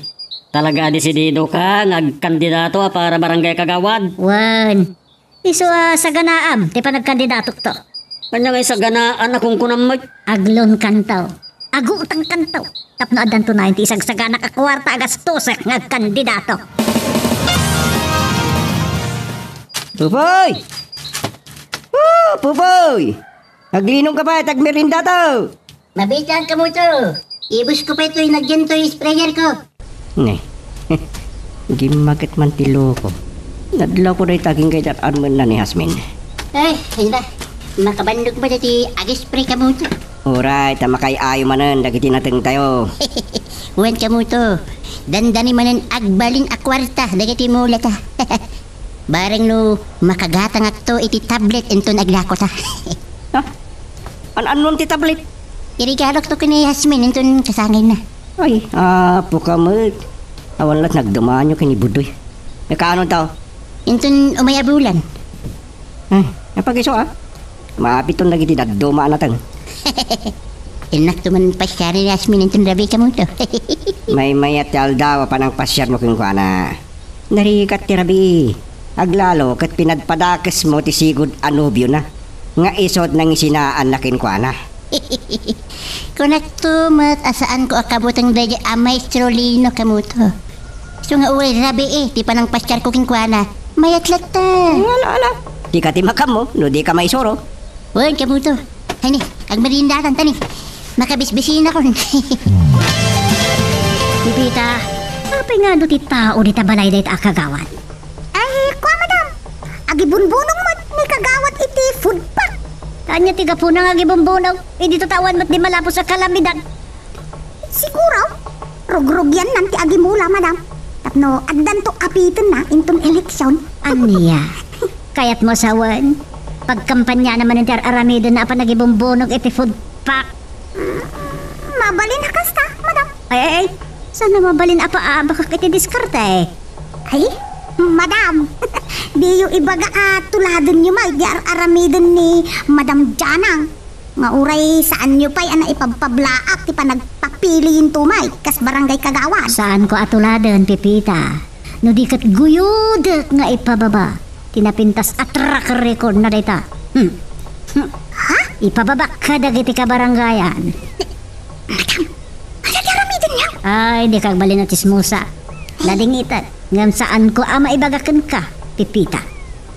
talaga a desidido ka nga agkandidato a para barangay kagawad? Wen. Isu a saganaam ti panagkandidatokto. Ania nga saganaan a kunkunam met? Aglonkanto. Agutangkanto. Tapno addanto nayon ti isagsaganak a kuarta a gastosek nga agkandidato. Pupoy! Oh, Pupoy! Aglinong ka pay, ta agmerienda to. Mabiit laeng, Kamuto. Ibus ko pay toy nagyan toy sprayer ko. Ne. Gimmaket man ti loko. Nadlaw ko dayta agingga iti ar-armenna ni Jasmine. Ay, hala. Makabannogmo dayta ag-spray, Kamuto. Uray, ta makaay-ayo manen dagiti natengtayo. Wen, Kamuto. Dandani manen agbalin a kuarta dagiti mulata. Bareng no makagatangakto iti tablet inton agdakota. Ah, an-annon ti tablet? Iregalokto ken ni Jasmine inton kasangayna. Ay, apo ka met. Awan la't nagdumanyo ken ni Budoy. Nakaano tao? Inton umay a bulan. Ay, napagiso, ah. Mapiton dagiti dadduma a nateng. Innakto man pasiar ni Jasmine inton rabii, Kamuto. Maymayat ti aldaw a panangpasiarmo kenkuana. Narigat ti rabii. Aglalo ket pinadpadakesmo ti sigud a nobiona nga isu ti nangisinaanna kenkuana. Kunakto met a saanko a kabuteng daydiay a Maestro Lino, Kamuto. Isu nga uray rabii ti panangpasiarko kenkuana, mayat latta. Ala, ala. Dika ti makammo no dika maisuro. Wen, Kamuto. Ay ni, agmeriendatan ta ni. Makabisbisinakon. Pepita, apay nga adu ti tao dita balay dayta a kagawad? Ay, kua, madam. Agibunbunong met ni kagawad iti food pack. Ania ti gapuna nga agibunbunong? Idi to tawan met di malapos a kalamidad. Siguro, rugrugyannan ti agimula, madam. Tapno addanto apitenna inton eleksion. Ania? Kayatmo a sawen? Pagkampaniana manen ti ar-aramidenna a panagibumbunong iti food pack. Mm, mabalin a kasta, madam. Ay, ay, ay. Saan a mabalin a paabakak iti diskarte? Ay, madam. Diyo ibaga a tuladenyo met ti ar-aramiden ni Madam Janang. Nga uray saanyo pay a naipabpablaak ti panagpapiliento met kas barangay kagawad. Saanko a tuladen, Pepita. No di ket guyodek nga ipababa ti napintas a track recordna dayta. Hmm. Hmm. Ha? Ipababak kadagiti kabarangayan. Madam, ania ti aramidenyo? Ay, dika agbalin a tsismosa. Nadingitan, ngem saanko a maibaga kenka, Pepita.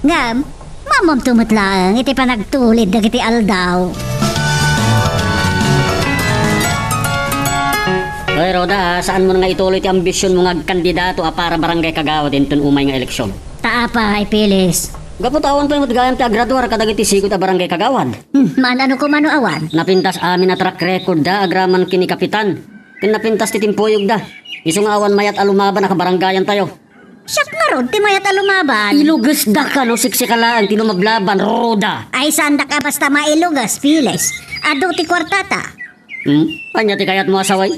Ngem, mamamto met laeng iti panagtulid dagiti aldaw. Oy, Rhoda, saanmo nga ituloy ti ambisionmo nga agkandidato a para barangay kagawad inton umay nga eleksion? Ta apay, Pilis? Gapu ta awan pay met gayam ti agraduar kadagiti sigud a barangay kagawad. Hmm, maan-ano koma no awan? Napintas amin a track record da agraman ken ni Kapitan. Ken napintas ti timpuyogda. Isu nga awan mayat a lumaban a kabarangayantayo. Siak ngarud ti mayat a lumaban. Ilugesda kano, siksika laeng ti lumablaban, Rhoda. Ay, saandak a basta mailuges, Pilis. Adu ti kuartata. Hmm? Ania ti kayatmo a sawen?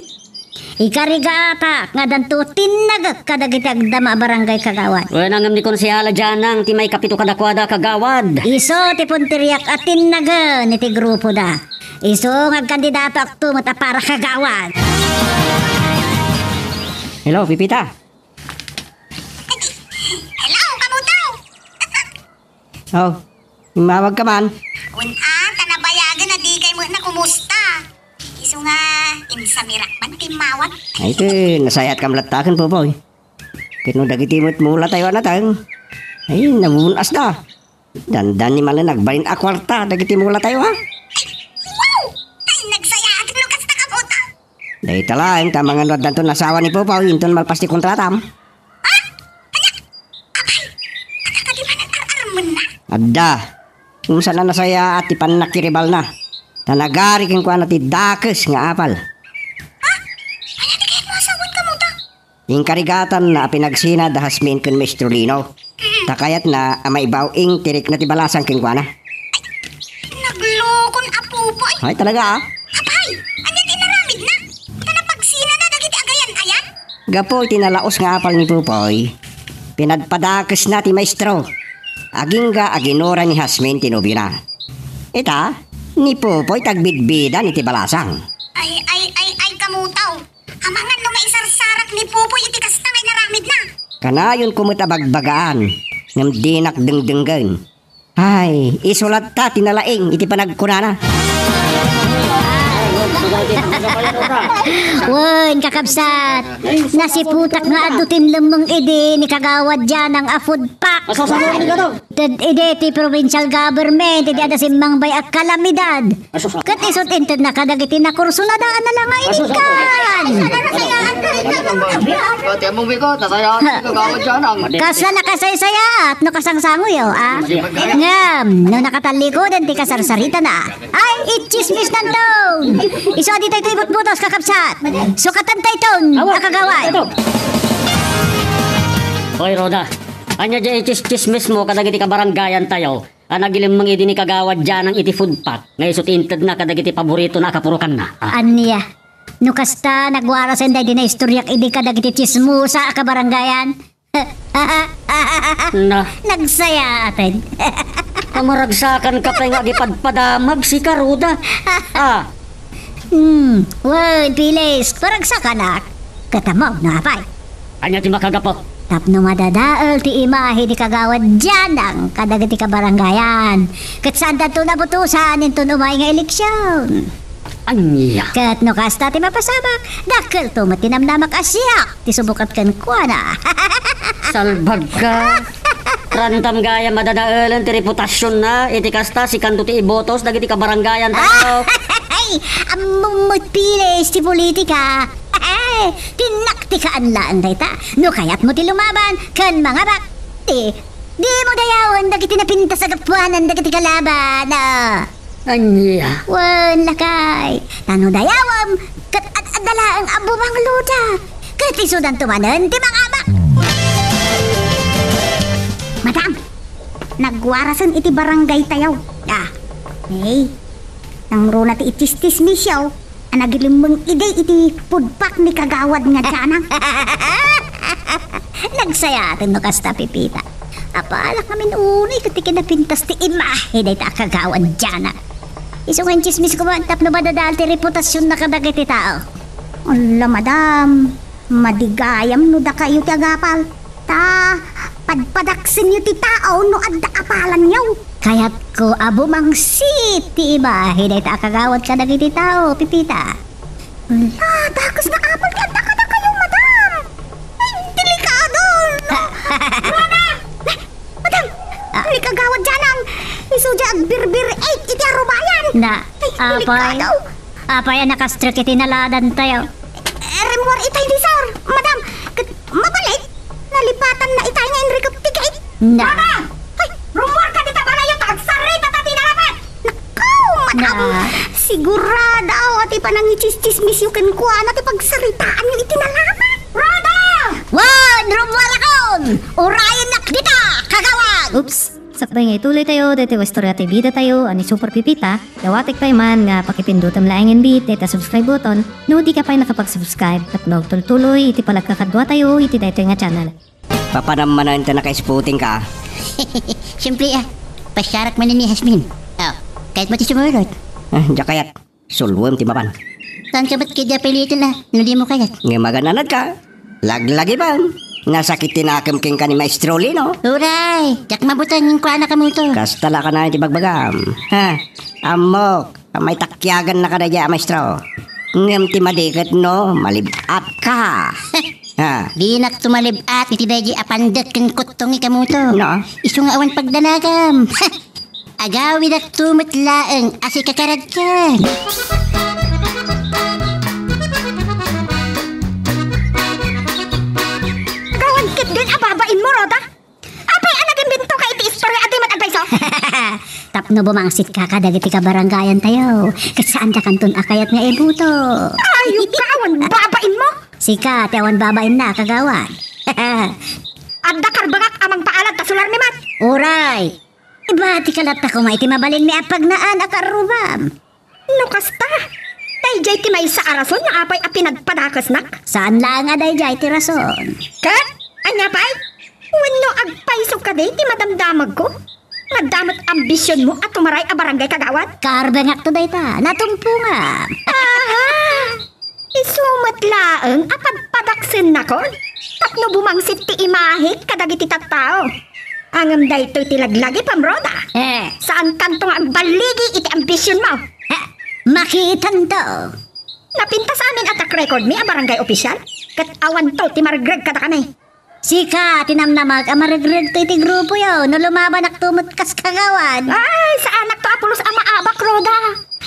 Ikarigatak nga addanto tinnagek kadagiti agdama a barangay kagawad. Wen, ngem ni Konsehala Janang ti maikapito kadakuada, kagawad. Isu ti puntiryak a tinnagen iti grupoda. Isu nga agkandidatoakto met a para kagawad. Hello, Pepita. Hello, Kamuto! Oh, immawag ka man. Wen a, ta nabayagen a dikay met nakumusta. Isu nga, insamirak man ti immawag. Ay, ket nasayaat kam latta ken Popoy. Ket no dagiti met mulatayo a nateng, ay, nabun-asda. Dandani manen agbalin a kuarta dagiti mulatayo, ha? Wow! Ay, nagsayaat no kasta, Kamuto. Dayta laeng ta mangano addanton asawa ni Popoy inton malpas ti kontratam. Ha? Ania? Apay, adda kadi manen ar-armenna? Adda. Unsan a nasayaat ti pannakiribalna. Ta nagari kenkuana ti dakes nga apal. Ha? Ania ti kayatmo a sawen, Kamuto? Inkarigatanna a pinagsina da Jasmine ken Maestro Lino. Ta kayatna a maibaw-ing ti rikna ti balasang kenkuana. Naglokon a Popoy. Ay, talaga, ah. Apay, ania ti inaramidna? Ta napagsinana dagiti agayan-ayan? Gapu iti nalaus nga apal ni Popoy, pinadpadakesna ti maestro. Agingga a ginura ni Jasmine ti nobiona. Ita, ni Popoy ti agbidbidan iti balasang. Ay, ay, ay, ay, Kamuto. Amangan no maisarsarak ni Popoy iti kasta nga inaramidna. Kanayonko met a bagbagaan, ngem dinak dengdenggen. Ay, isu latta ti nalaing iti panagkunana. Wen, kakabsat, nasiputak nga adu ti inlemmeng idi ni Kagawad Janang a food pack. Ted idi ti provincial government, idi adda simmangbay a kalamidad. Ket isut' intedna kadagiti nakursunadaan a langainkan. Ati ammom, Biko, nasayaan ni Kagawad Janang. Kasla nakasaysayaat no kasangsangoyo, a? Ngem, no nakatallikuden ti kasarsaritana, ay, itsismisnanto! Isu a ditayto ibutbutos, kakabsat. Sukatantayton, a kagawad. Hoy, Roda, ania diay itsismismo kadagiti kabarangayantayo a nagilemmeng idi ni Kagawad Janang iti food pack nga isu ti intedna kadagiti paboritona a kapurokanna? Ah. Ania? No kasta, nagwarasen daydi naistoriak idi kadagiti tsismosa a kabarangayan. Na. Nagsayaaten. Kamaragsakanka pay nga agipadpadamag, sika, Roda. Ah. Hmm, wen, Pilis, paragsakanak. Ket ammom no apay? Ania ti makagapu? Tapno madadael ti imahe ni Kagawad Janang kadagiti kabarangayan. Ket saandanto nabutosan inton umay nga eleksion. Ania? Ket no kasta ti mapasamak, dakkelto met ti namnamak a siak ti sumukat kenkuana. Salbagka. Ramtam gayam a dadaelen ti reputasionna, iti kasta, sikanto ti ibotos dagiti kabarangayantayo. Ay, ammom met, Pilis, ti politika. Pinaktikaan laeng dayta. No kayatmo ti lumaban ken mangabak, ti, dimo dayawen dagiti napintas a gapuanan dagiti kalaban. Ah. Ania? Wen, lakay. Ta no dayawem, ket ad-adda laeng a bumangloda. Ket isudanto manen ti mangabak. Madam, nagwarasen iti barangaytayo. Ah, hey, nangruna ti itsistismisyo a nagilemmeng idi iti food pack ni Kagawad nga Janang. Nagsayaaten no kasta, Pipita. Apalak ngamin unay ket ti kinapintas ti imahe dayta a Kagawad Janang. Isu nga intsismisko man tapno madadael ti reputasionna kadagiti tao. Ala, madam, madi gayam no dakayo ti agapal. Ta padpadaksenyo ti tao no adda apalanyo. Kayatko a bumangsit ti imahe dayta a kagawad kadagiti tao, Pipita. Ala, dakes nga apal ti adda kadakayo, madam. Ay, delikado. Madam! Ah. Ni Kagawad Janang, isu diay agbirbir-it iti arubayan. Na, ay, apay, delikado. Apay a nakastrek iti naladantayo. Eh, rimmuar itay ni sir, madam. Ket mabalik, nalipatanna itay nga inrikep ti gate. Na. Madam! Ay, rimmuarka dita balayyo ta agsarita ta ti nalapat. Nakaw, madam. Na. Sigurado a ti panangitsismisyo kenkuana ti pagsaritaanyo iti nalapat. Roda! Wen, rummuarakon! Urayennak dita, kagawad! Oops! Sakbay nga ituloytayo daytoy nga istorya ti bidatayo a ni Super Pipita, dawatek pay man nga pakipindutem laeng inbit dayta subscribe button no dika pay nakapag-subscribe tapno agtultuloy iti panagkakaduatayo iti daytoy nga channel. Papanam manen ta naka-spotting ka? Siyempre, ah. Pasiarak manen ni Jasmine. Oh, kayatmo ti sumurot? Ah, diak kayat. Sulwem ti mapan. Saan ka met kadi apilitan a, no dimo kayat? Ngem agan-anadka. Laglagipem. Nasakit ti nakem kenka ni Maestro Lino. Uray, diak mabuteng kenkuana kamoto. Kasta la kanayon ti bagbagam. Ha, ammok, a maitakiagannaka daydiay a maestro. Ngem ti madi ket no, malib-atka. Ha. Dinak tumalib-at iti daydiay a pandek ken kuttong ikamoto. No. Isu nga awan pagdanagam. Agawidakto met laeng a sikakaradka. Gawan ketdin a babainmo, Roda? Apay a nag-imbento ka iti istorya a di met advice, oh? Tapno bumangsit ka kadagiti kabarangayan tayo, ket saan da kanton a kayat nga ibuto. Ayup ka, awan babainmo? Sika ti awan babainna, kagawad. Adda karbengak a mangpaalad ta sularmi met. Uray! Ibati ka latta koma iti mabalinmi a pagnaan a karrubam. No kasta, daydiay ti maysa a rason no apay a pinagpadakesnak. Saan laeng a daydiay ti rason. Ket, ania pay? Wenno agpayso kadi ti madamdamagko? Adda met ambisionmo a tumaray a barangay kagawad? Karbengakto dayta, natumpongam. Aha! Isu met laeng a padpadaksennakon tapno bumangsit ti imahek kadagiti tattao. Ngem daytoy ti laglagipem, Roda. Eh. Saankanto nga agballigi iti ambisionmo. Eh, makitanto. Ta pintas amin a track record mi a barangay official, ket awanto ti maregreg kadakami. Sika ti namnamaek a maregregto iti grupoyo no lumabanakto met kas kagawad. Ay, saanakto a pulos a maabak, Roda.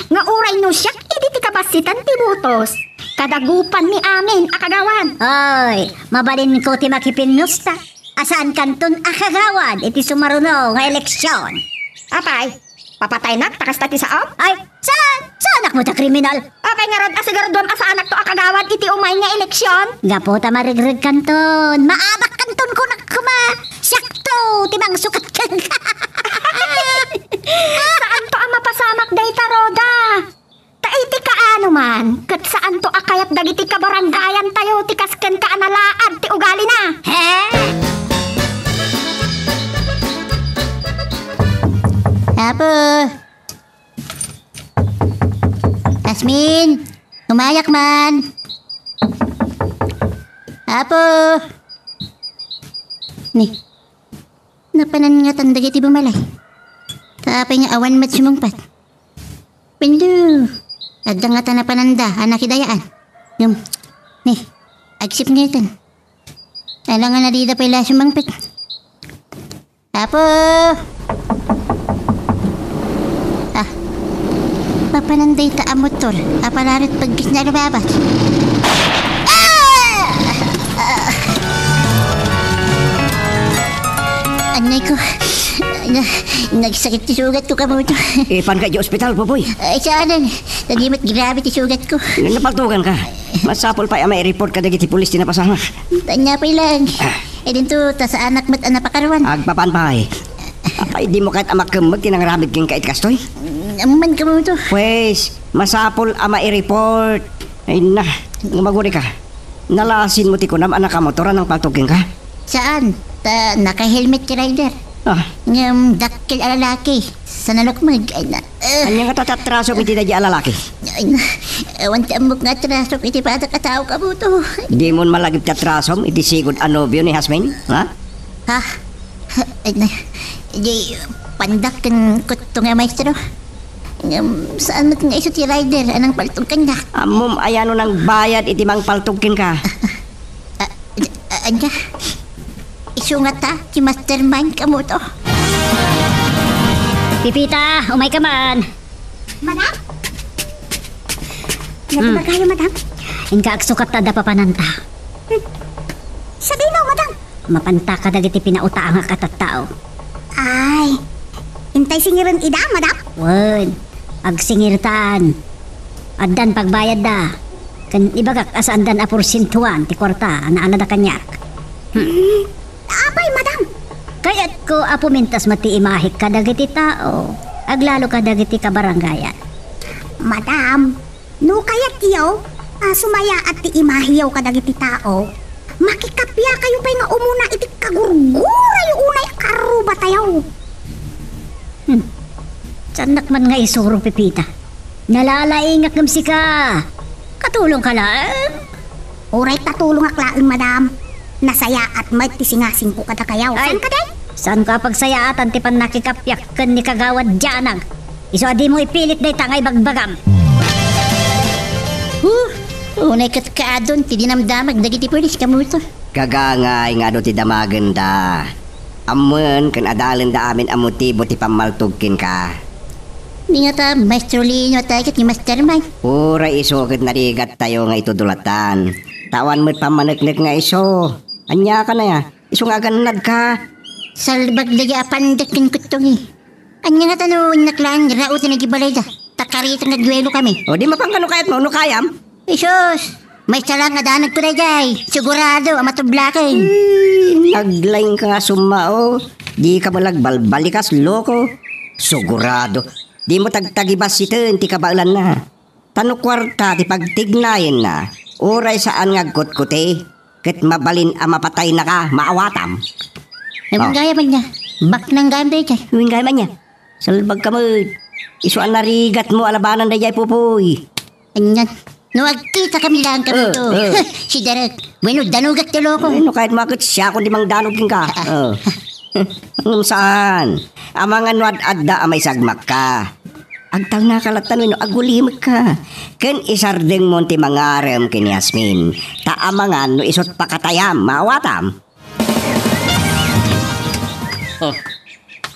Nga uray no siak idi ti kabassitan ti botos, kadagupanmi amin a kagawad. Oy, mabalinko ti makipinnusta a saankanton a kagawad iti sumaruno nga eleksion. Apay, papataynak ta kasta ti saom? Ay, saan? Saanak met a kriminal? Apay ngarud a siguraduam a saanakto a kagawad iti umay nga eleksion? Gapu ta maregregkanton, maabakkanton kunak koma. Siakto ti mangsukat kenka. Saanto a mapasamak dayta, Roda. Ta iti kaano man, ket saanto a kayat dagiti kabarangayantayo ti kas kenka a nalaad ti ugalina. He? Apo! Asmin! Umayak man! Apo! Ni, napanan ngatan dagiti bumalay. Ta apay nga awan met sumungpet? Pendo, adda ngata napananda a nakidayaan. Ngem, ni, agsip ngaten. Alangan a dida pay la sumangpet. Apo! Ah, mapanan dayta a motor a palarit paggisna a lumabat. Ah! Ah! Anay ko, na, nagsakit ti sugat ko, kamuto. Ipan ka di ospital, Popoy. Ay, saanen. Lagi met grabe ti sugat ko. Napaltugan ka. Masapul pay a mai-report ka dagiti pulis ti napasamak. Ania pay lang. Ah. Idinto, ta saanak met a napakaruan. Agpapan pay. Apay, dimo kayat a makemmeg ti nangaramid kenka iti kastoy? Mm, amman kamuto. Pues, masapul a mai-report. Ay na, nga maguri ka. Nalasin mo ti kunam a nakamotor a nangpaltog kenka? Saan? Ta naka-helmet ti rider. Ah. Ngem dakkel a lalaki. Sa nalukmeg, ay na. Eh. Ania nga ti atrasom iti daydi a lalaki? Ay na. Awan ti ammok nga atrasom iti padak a tao, kamuto. Dimon malagip ti atrasom iti sigud a nobio ni Jasmine, ha? Ha? Ay na. Di, pandak ken kutto nga maestro. Ngem, saan met nga isu ti rider a nangpaltog kaniak? Ammom aya no nangbayad iti mangpaltog kenka? Ah, ah, ania? Isu ngata ti mastermind, kamuto? Pipita, umay ka man. Madam? Hmm. Nagmagayo, madam? Inka agsukat ta adda papananta. Hmm. Sadino, madam? Mapanta kadagiti pinautangak a tattao. Ay, intay singiren ida, madam? Wen, agsingirtan. Addan pagbayadda. Ken ibagak a saandan a porsientuan ti kuarta a naalada kaniak. Hmm. Hmm. Apay, madam? Kayatko a pumintas met ti imahek kadagiti tao, aglalo kadagiti kabarangayan. Madam, no kayatyo a sumayaat ti imaheyo kadagiti tao, makikapiakayo pay nga umuna iti kagurgurayo unay a karrubatayo. Hmm. Saannak man nga isuro, Pepita. Nalalaingak ngem sika. Katulongka laeng. Uray patulongak laeng, madam. Nasayaat met ti singasingko kadakayo. Ay, saan kadi? Saanko a pagsayaatan ti pannakikapiak ken ni Kagawad Janag? Isu a dimo ipilit dayta nga ibagbagam. Huh! Unay ket kaadun ti dinamdamag dagiti pulis, kamuto. Kagangay nga adu ti damagenda. Ammoen ken adalenda amin a motibo ti pammaltog kenka. Ni ngata, Maestro Lino, a tayo ket ni Mastermind. Uray isu ket narigattayo nga itudulatan. Ta awan met pammaneknek nga isu. Ania ka na ya? Isu nga agannadka. Salbag daydi a pandak ken kuttong, eh. Ania ngata no innak laeng rauten daydi balayda? Ta karita nga duelo kami. O, di mapan ka no kayatmo, no kayam. Isus! Maysa lang a danagko daydiay. Sigurado a matublaken. Hmm, naglaing ka nga sumao. Di ka balag balbalikas, loko. Sigurado. Di mo tagtagibassiten ti kabaelanna. Ta no kuarta ti pagtignayenna, uray saan nga agkutkuti, ket mabalin a mapataynaka, maawatam. Ay, oh. Winggayam ania. Baknang gayam daydiay. Winggayam ania. Salbag ka met. Isu a narigatmo a labanan daydiay, Pupoy. Anian. No agkita kami lang kami Eh, to. eh. Si Derek. Bueno, danugak ti loko. Ay, no, kayat mo ket siakon ti mangdanug kenka. Ah. Oh. Ngem saan? Amangan no ad-adda a maisagmakka. Agtalnaka latta wenno agulimekka. Ken isardengmon ti mangarem ken Yasmin. Ta amangan no isut' pakatayam, maawatam. Oh,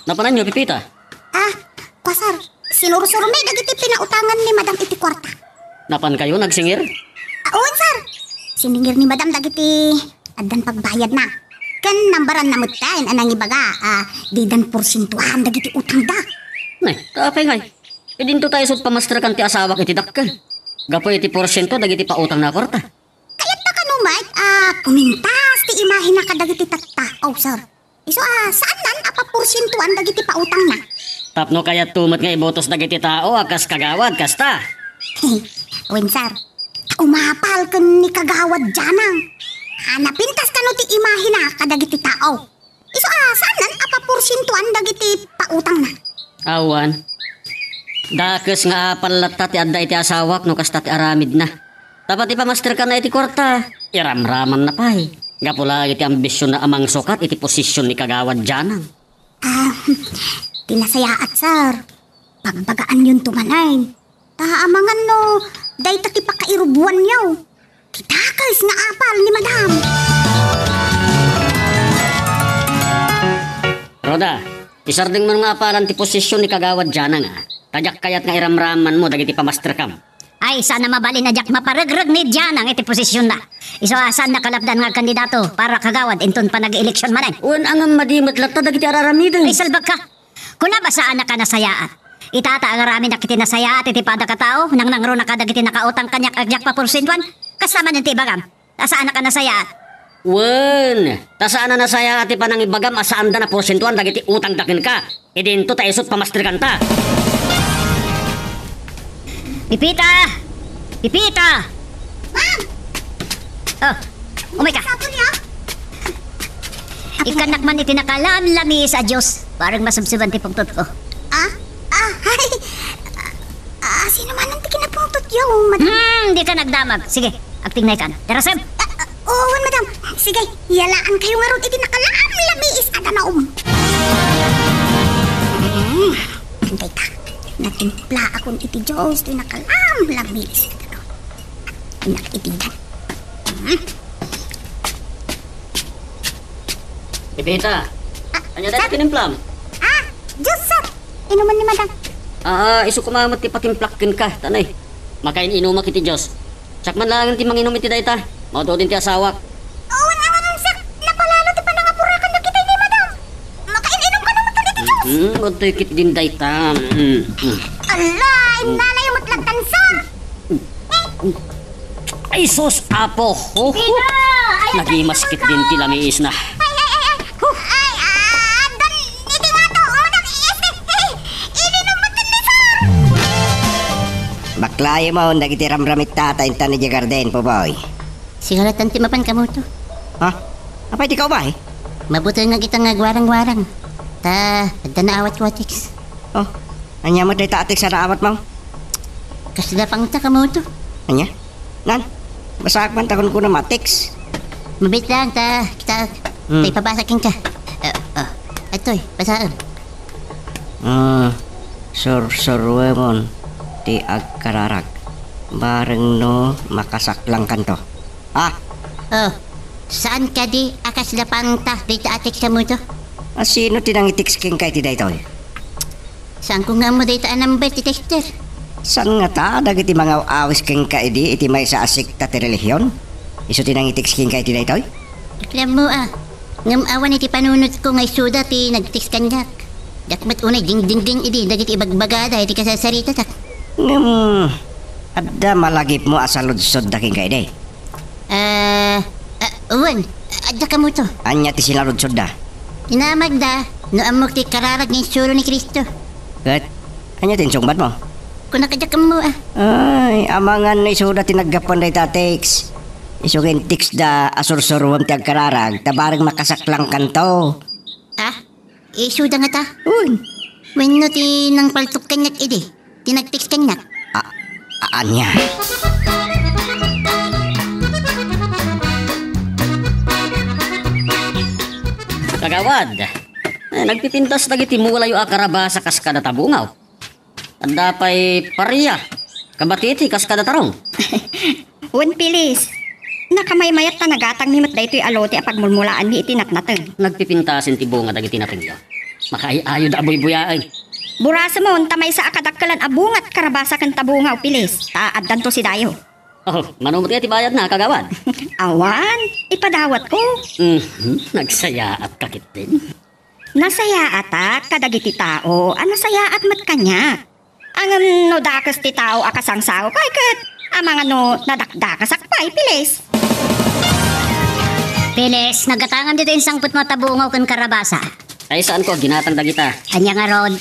napananyo, Pepita? Ah, pasar, sinursurmi dagiti pinautangan ni Madam iti kuarta. Napankayo nagsingir? Ah, wen, sir. Siningir ni Madam dagiti addan pagbayadna. Ken nambaranna metten a nangibaga a didan porsientuan dagiti utangda. Nay, ta apay ngay? Idinto ta isut' pamasterkan ti asawak iti dakkel. Gapu iti porsiento dagiti pautangna a kuarta. Kayatna kano met a kumintas ti imahina kadagiti tattao, sir. Isu a, saannan a paporsientuan dagiti pautangna. Tapno kayatto met nga ibotos dagiti tao a kas kagawad, kasta. Wen, sir. Ta umapal ken ni Kagawad Janang a napintas kano ti imahina kadagiti tao. Isu a, saannan a paporsientuan dagiti pautangna. Awan. Dakes nga apal latta ti adda iti asawak no kasta ti aramidna. Tapno ti pamasterkanna iti kuarta, iramramanna pay. Gapu la iti ambisionna a mangsukat iti posision ni Kagawad Janang. Ah, ti nasayaat, sir. Pagbagaanyonto manen. Ta amangan no dayta ti pakairuboanyo. Ti dakes nga apal ni Madam. Roda, isardengmo nga apalan ti posision ni Kagawad Janang, a. Ta diak kayat nga iramramanmo dagiti pamasterkam. Ay, saan a mabalin a diak maparegreg ni Janang iti posisionna. Isu a, saanna kalapdan nga agkandidato para kagawad inton panag-eleksion manen. Wen a ngem madi met latta dagiti ar-aramidem. Ay, salbagka. Kuna, saannak a nasayaat. Itata, agaraminak iti nasayaat iti padakatao, nangnangruna kadagiti nakautang kaniak a diak paporsientuan. Kasta manen ti ibagam. Ta saannak a nasayaat. Wen, ta saan a nasayaat ti panangibagam a saanda naporsientuan dagiti utangda kenka. Idinto ta isut' pamasterkanta. Pepita! Pepita! Ma'am! Oh, umayka. Sapol niya? Ikkannak man iti nakalamlamis a Dios. Bareng masubsuban ti pungtotko. Ah? Ah, ay. Ah, sino manen ti kinapungtotyo, madam? Hmm, dika nagdamag. Sige, agtingnaykan. Darasem! Ah, ah, oo, madam. Sige, yalaankayo ngarud iti nakalamlamis a danum. Hmm, dayta. Natimplaakon iti Dios ti nakalamlamis a danum. Innak iti dan. Hmm. Pepita, ania dayta tinimplam? Ah, Dios, sir. Inuman ni madam. Ah, isu koma met ti patimplak kenka, tanay. Makain-inumak iti Dios. Siak man laengen ti manginum iti dayta. Maududin ti asawak. Awan, awan, sir. Napalalo ti panangapurakan dagiti ni madam. Makain-inum kano met iti Dios. Hmm, adtoy ketdin dayta. Hmm, hmm. Ala, innalayo met latta, sir. Ay, sus, Apo! Hu, hu. Pepita! Ay, nagimas ketdin ti lamiisna. Ay, ay, ay, ay. Hu. Ay, ah, dan, iti nga to, madam, este, eh, ilinumbot ni sir. Baklay mo, dagiti ramramit tata intan idiay garden, Popoy. Sigaratan ti mapan kamoto. Ha? Apay ti kaubay? Mabuter nga kita nga agwarang-warang. Ta, adda naawat ko a text. Oh, ania met dayta a text a naawatmo? Kasla pangta kamoto. Ania? Nan, basaak man ta kunkunam a text. Mabit lang ta, kita, Hmm. ta ipabasa kenka. Ah, ah, atoy, basaen. Ah, sursuruemon ti agkararag. Bareng no makasaklangkanto. Ah! Oh, saan kadi a kasla pangta dayta a text kamoto? A sino ti nangitext kenka iti daytoy? Saanko nga ammo dayta a number ti texter. Saan ngata dagiti mangaw-awis kenka idi iti maysa a sekta ti relihion? Isu ti nangitext kenka iti daytoy? Diak la ammo a. Ngem awan iti panunotko nga isuda ti nagtext kaniak. Diak met unay dingdingding idi dagiti ibagbagada iti kasasaritatak. Ngem adda malagipmo a saludsodda kenka idi? Ah, ah, wen, adda kamoto. Ania ti sinaludsodda? Inamagda no ammok ti kararag nga insuro ni Cristo. Ket ania ti insungbatmo? Kunak a diak ammo a. Ay, amangan no isuda ti naggapuan dayta a text. Isu nga intextda a sursuruem ti agkararag, ta bareng makasaklangkanto. Ah? Isuda ngata? Wen. Wenno ti nangpaltok kaniak idi, ti nagtext kaniak. A-, a-, ania? Kagawad, eh, nagpipintas dagiti mulayo a karabasa kas kada tabungaw. Adda pay paria. Kabatiti kas kada tarong. Wen, Pilis. Nakamaymayat ta nagatangmi met daytoy a lote a pagmulmulaanmi iti natnateng. Nagpipintasen ti bunga dagiti natengyo. Makaay-ayoda a buybuyaen. Burasemon ta maysa a kadakkelan a bunga ti karabasa ken tabungaw, Pilis. Ta addanto sidayo. Oh, mano met ti bayadna, kagawad? Awan, ipadawatko. Mhm, nagsayaatka ketdin. Nasayaatak kadagiti tao a nasayaat met kaniak. Ngem no dakes ti tao a kasangsaok, ay ket amangan no nadakdakasak pay, Pilis. Pilis, naggatangam ditoy insangpetmo a tabungaw ken karabasa. Ay, saanko a ginatang dagita? Ania ngarud?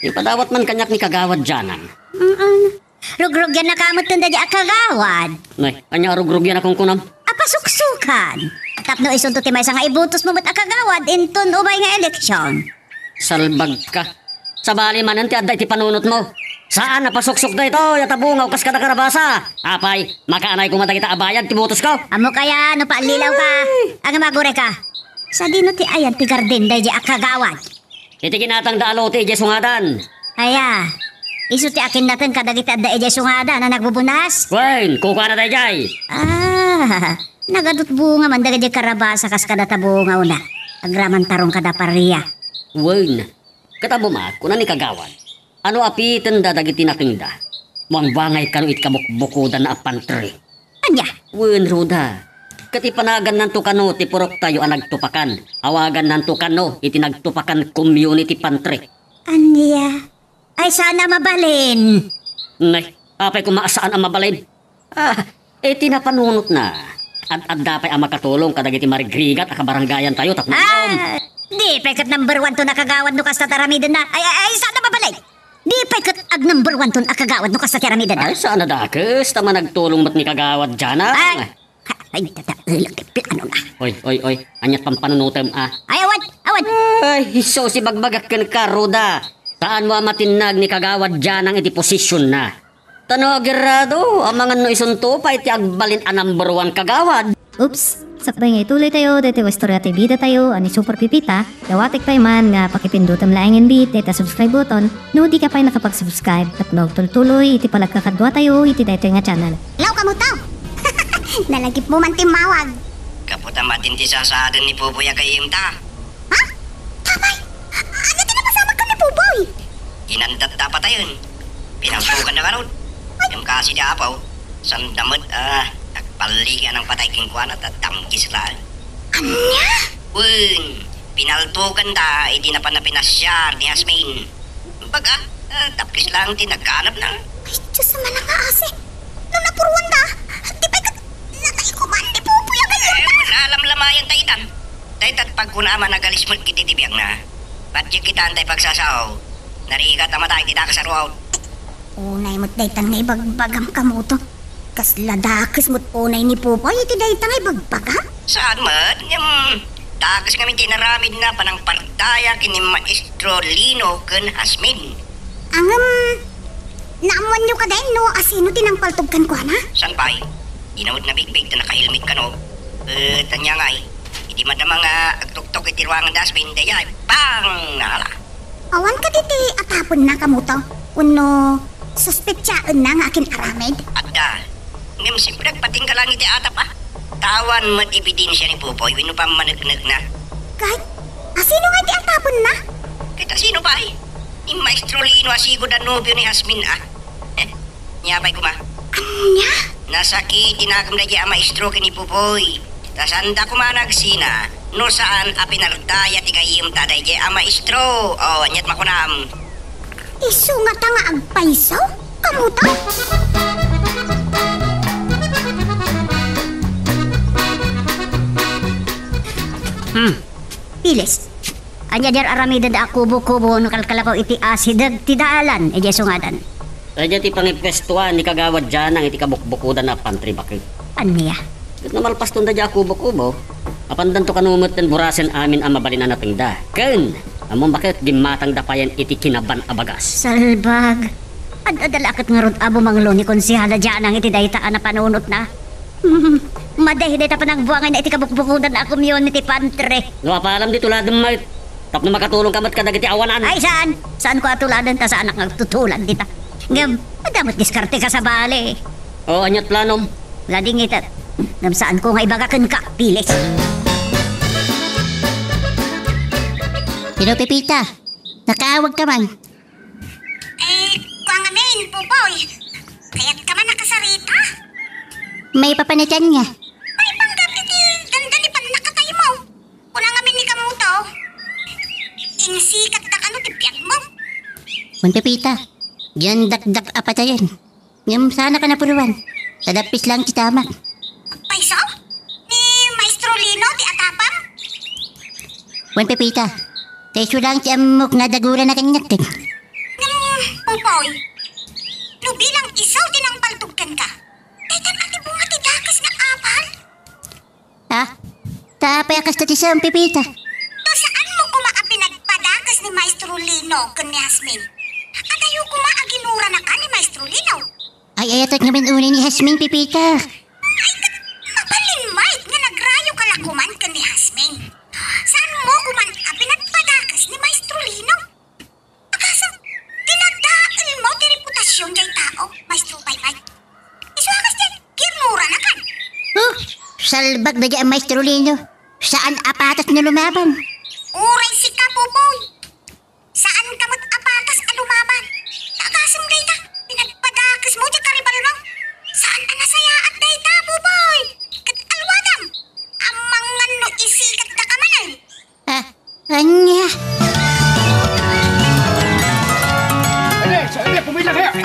Ipadawat man kaniak ni Kagawad Janang. Mm-mm. Rugrugyan na ka met ken daydi a kagawad. Nay, ania a rugrugyan a kunkunam? Apasuksukan. Tapno isunto ti maysa nga ibutosmo met a kagawad inton ubay nga eleksyon. Salbagka. Sabali manen ti adda iti panunotmo. Saan a pasuksok daytoy a tabungaw kas kada karabasa. Apay, makaanay koma dagita a bayad ti butosko? Ammo kaya no paallilaw ka. Ay! Ania, aguray ka. Sadino ti ayan ti garden daydi a kagawad? Iti ginatangda a lote idiay sungadan. Aya, isu ti akinnateng kadagiti adda idiay sungadan a nagbubunas? Wen, kukuana daydiay. Ah, nagadut bunga man dagiti karabasa kas kada tabungawna. Agraman tarong kada paria. Wen, ket ammom a, kuna ni Kagawad, ano a pitenda dagiti natengda? Buangbangay kano iti kabukbukodanna a pantry. Ania? Wen, Ruda. Ket ipanagannanto kano ti puroktayo a nagtupakan. Awagannanto kano iti nagtupakan community pantry. Ania? Ay, saan a mabalin? Nay, apay koma a saan a mabalin? Ah, iti napanunotna. Ad-adda pay a makatulong kadagiti marigrigat a kabarangayantayo tapno Ah! Di pay ket number one ton a kagawad no kasta ti aramidenna. Ay, ay, ay, saan a mabalin? Di pay ket ag number one ton a kagawad no kasta ti aramidenna. Ay, saan a dakes, ta managtulong met ni Kagawad Janang. Ay, ay, tataelek ti planona. Oy, oy, oy, aniat pampanunotem a? Ay, awan, awan. Ay, isu, sibagbagak kenka, Ruda. Saanmo a matinnag ni Kagawad Janang iti posisionna. Ta no agerrado, amangan no isunto pay ti agbalin a number one kagawad. Oops! Sakbay nga ituloy tayo daytoy a istorya ti bida tayo a ni Super Pipita, dawatek pay man nga pakipindutem laeng inbit dayta subscribe button no di ka pay nakapag-subscribe tapno agtultuloy iti panagkakadua tayo iti daytoy nga channel. Hello, kamuto? Nalagipmo man ti immawag. Gapu ta matin ti sasaaden ni Popoy a gayyemta. Ha? Apay, ania ti napasamak ken ni Popoy? Inandat ta patayen. Pinangtugan na ngarud. Ngem kasi ti apaw, sanda met a nagpalligi a nangpatay kenkuana ta damgis laeng. Ania? Wen, pinaltugan da idi napan a pinasiar ni Jasmine. Baga, ah, tapkis laeng ti nagkanapna. Ay, Diyos, manangaasi. No napuruan da, di pay ket natay ko man ni Popoy a gayyemta. Eh, nalamlamayan ta itan. Dayta ti pagkuna a managalis met iti biagna. Patgek kita, antay pagsasao. Narigat a mata iti dakes a ruot. Unay met daytan nga ibagbagam, kamuto. Kasla dakes met unay ni Popoy iti dayta nga ibagbagam? Saan met, ngem dakes ngamin ti inaramidna panangpardaya ken ni Maestro Lino ken Jasmine. Ngem, naammoanyo kadi no asino ti nangpaltog kenkuana? Saan pay? Dina met nabigbig ta nakahelmet kano. Eh, ania ngay, idi madama nga agtuktok iti ruangan da Jasmine, dayay, pang! Nala. Awan kadi ti atapenna, kamuto? Wenno suspetsaenna nga akin-aramid? Adda. Ngem siyempre, agpatingga laeng iti atap, a. Ta awan met ebidensia ni Popoy wenno pammanegnegna. Ket asino ngay ti atapenna? Ket asino pay? Ni Maestro Lino a sigud a nobio ni Jasmine, a. Eh, nia pay koma? Ania? Nasakit ti nakem daydiay a maestro ken ni Popoy. Ta sanda koma nagsina no saan a pinardaya ti gayyemta daydiay a maestro. O, aniat makunam? Isu ngata nga agpayso? Kamuto? Hmm. Pilis. Ania di ar-aramiden da a kubo-kubo no kalkalapaw iti asideg ti dalan idiay sungadan? Daydiay ti pangipwestuan ni Kagawad Janang iti kabukbukodan a pantry bakit. Ania? Ket no malpaston daydiay a kubo-kubo, apandanto kano met ti burasen amin a mabalin a natengda. Ken, ammom bakit, gimmatangda payen iti kinaban a bagas. Salbag. Ad-adda la ket ngarud a bumanglo ni Konsehal a Janang iti dayta a napanunotna. Hmm, madi dayta panagbuanganna iti kabukbukodan a community pantry. No apalam ditoy ladem met, Tapno makatulongka met kadagiti awanan. Ay, saan? Saanko a tuladen ta saanak nga agtutulan dita. Ngem, adda met diskarteka sabali. O, ania't planom? Ladingit. Ngem saanko nga ibaga kenka, Pilis. Hello, Pepita. Nakaawagka man. Eh, kua ngamin, Popoy. Kayatka man a kasarita? Maipapan iti ania? Maipanggep iti dandani pannakataymo. Kuna ngamin ni Kamuto. Insikatda kano ti biagmo. Wen, Pepita, dian dakdak a patayen. Ngem saanka a napuruan. Tadappis laeng ti tamak. Payso? Ni Maestro Lino ti atapam? Wen, Pepita, ta isu laeng ti ammok nga dagurana kaniak ket. Ngem, Popoy, no bilang isu ti nangbaltog kenka, daytan a ti bunga ti dakes nga apal? Ha? Ta apay a kasta ti saom, Pepita? No saanmo koma a pinagpadakes ni Maestro Lino ken ni Jasmine, adayo koma a ginuranakan ni Maestro Lino. Ay, ayatek ngamin unay ni Jasmine, Pepita. Ay, ket mabalin met nga nagrayoka la koman ken ni Jasmine. Saanmo koman a pinagpadakes ni Maestro Lino? Agasem, dinadaelmo ti reputasion jay tao, Maestro Baybay. Isu a kasdiay, ginuranakan. Huh, salbag daydiay a Maestro Lino. Saan a patas no lumaban. Uray sika, Popoy. Saanka met a patas a lumaban. Ta agasem dayta, pinagpadakesmo diay karibalmo. Saan a nasayaat dayta, Popoy. Ket alwadam, amangan no isikatdaka manen. Ah, ania?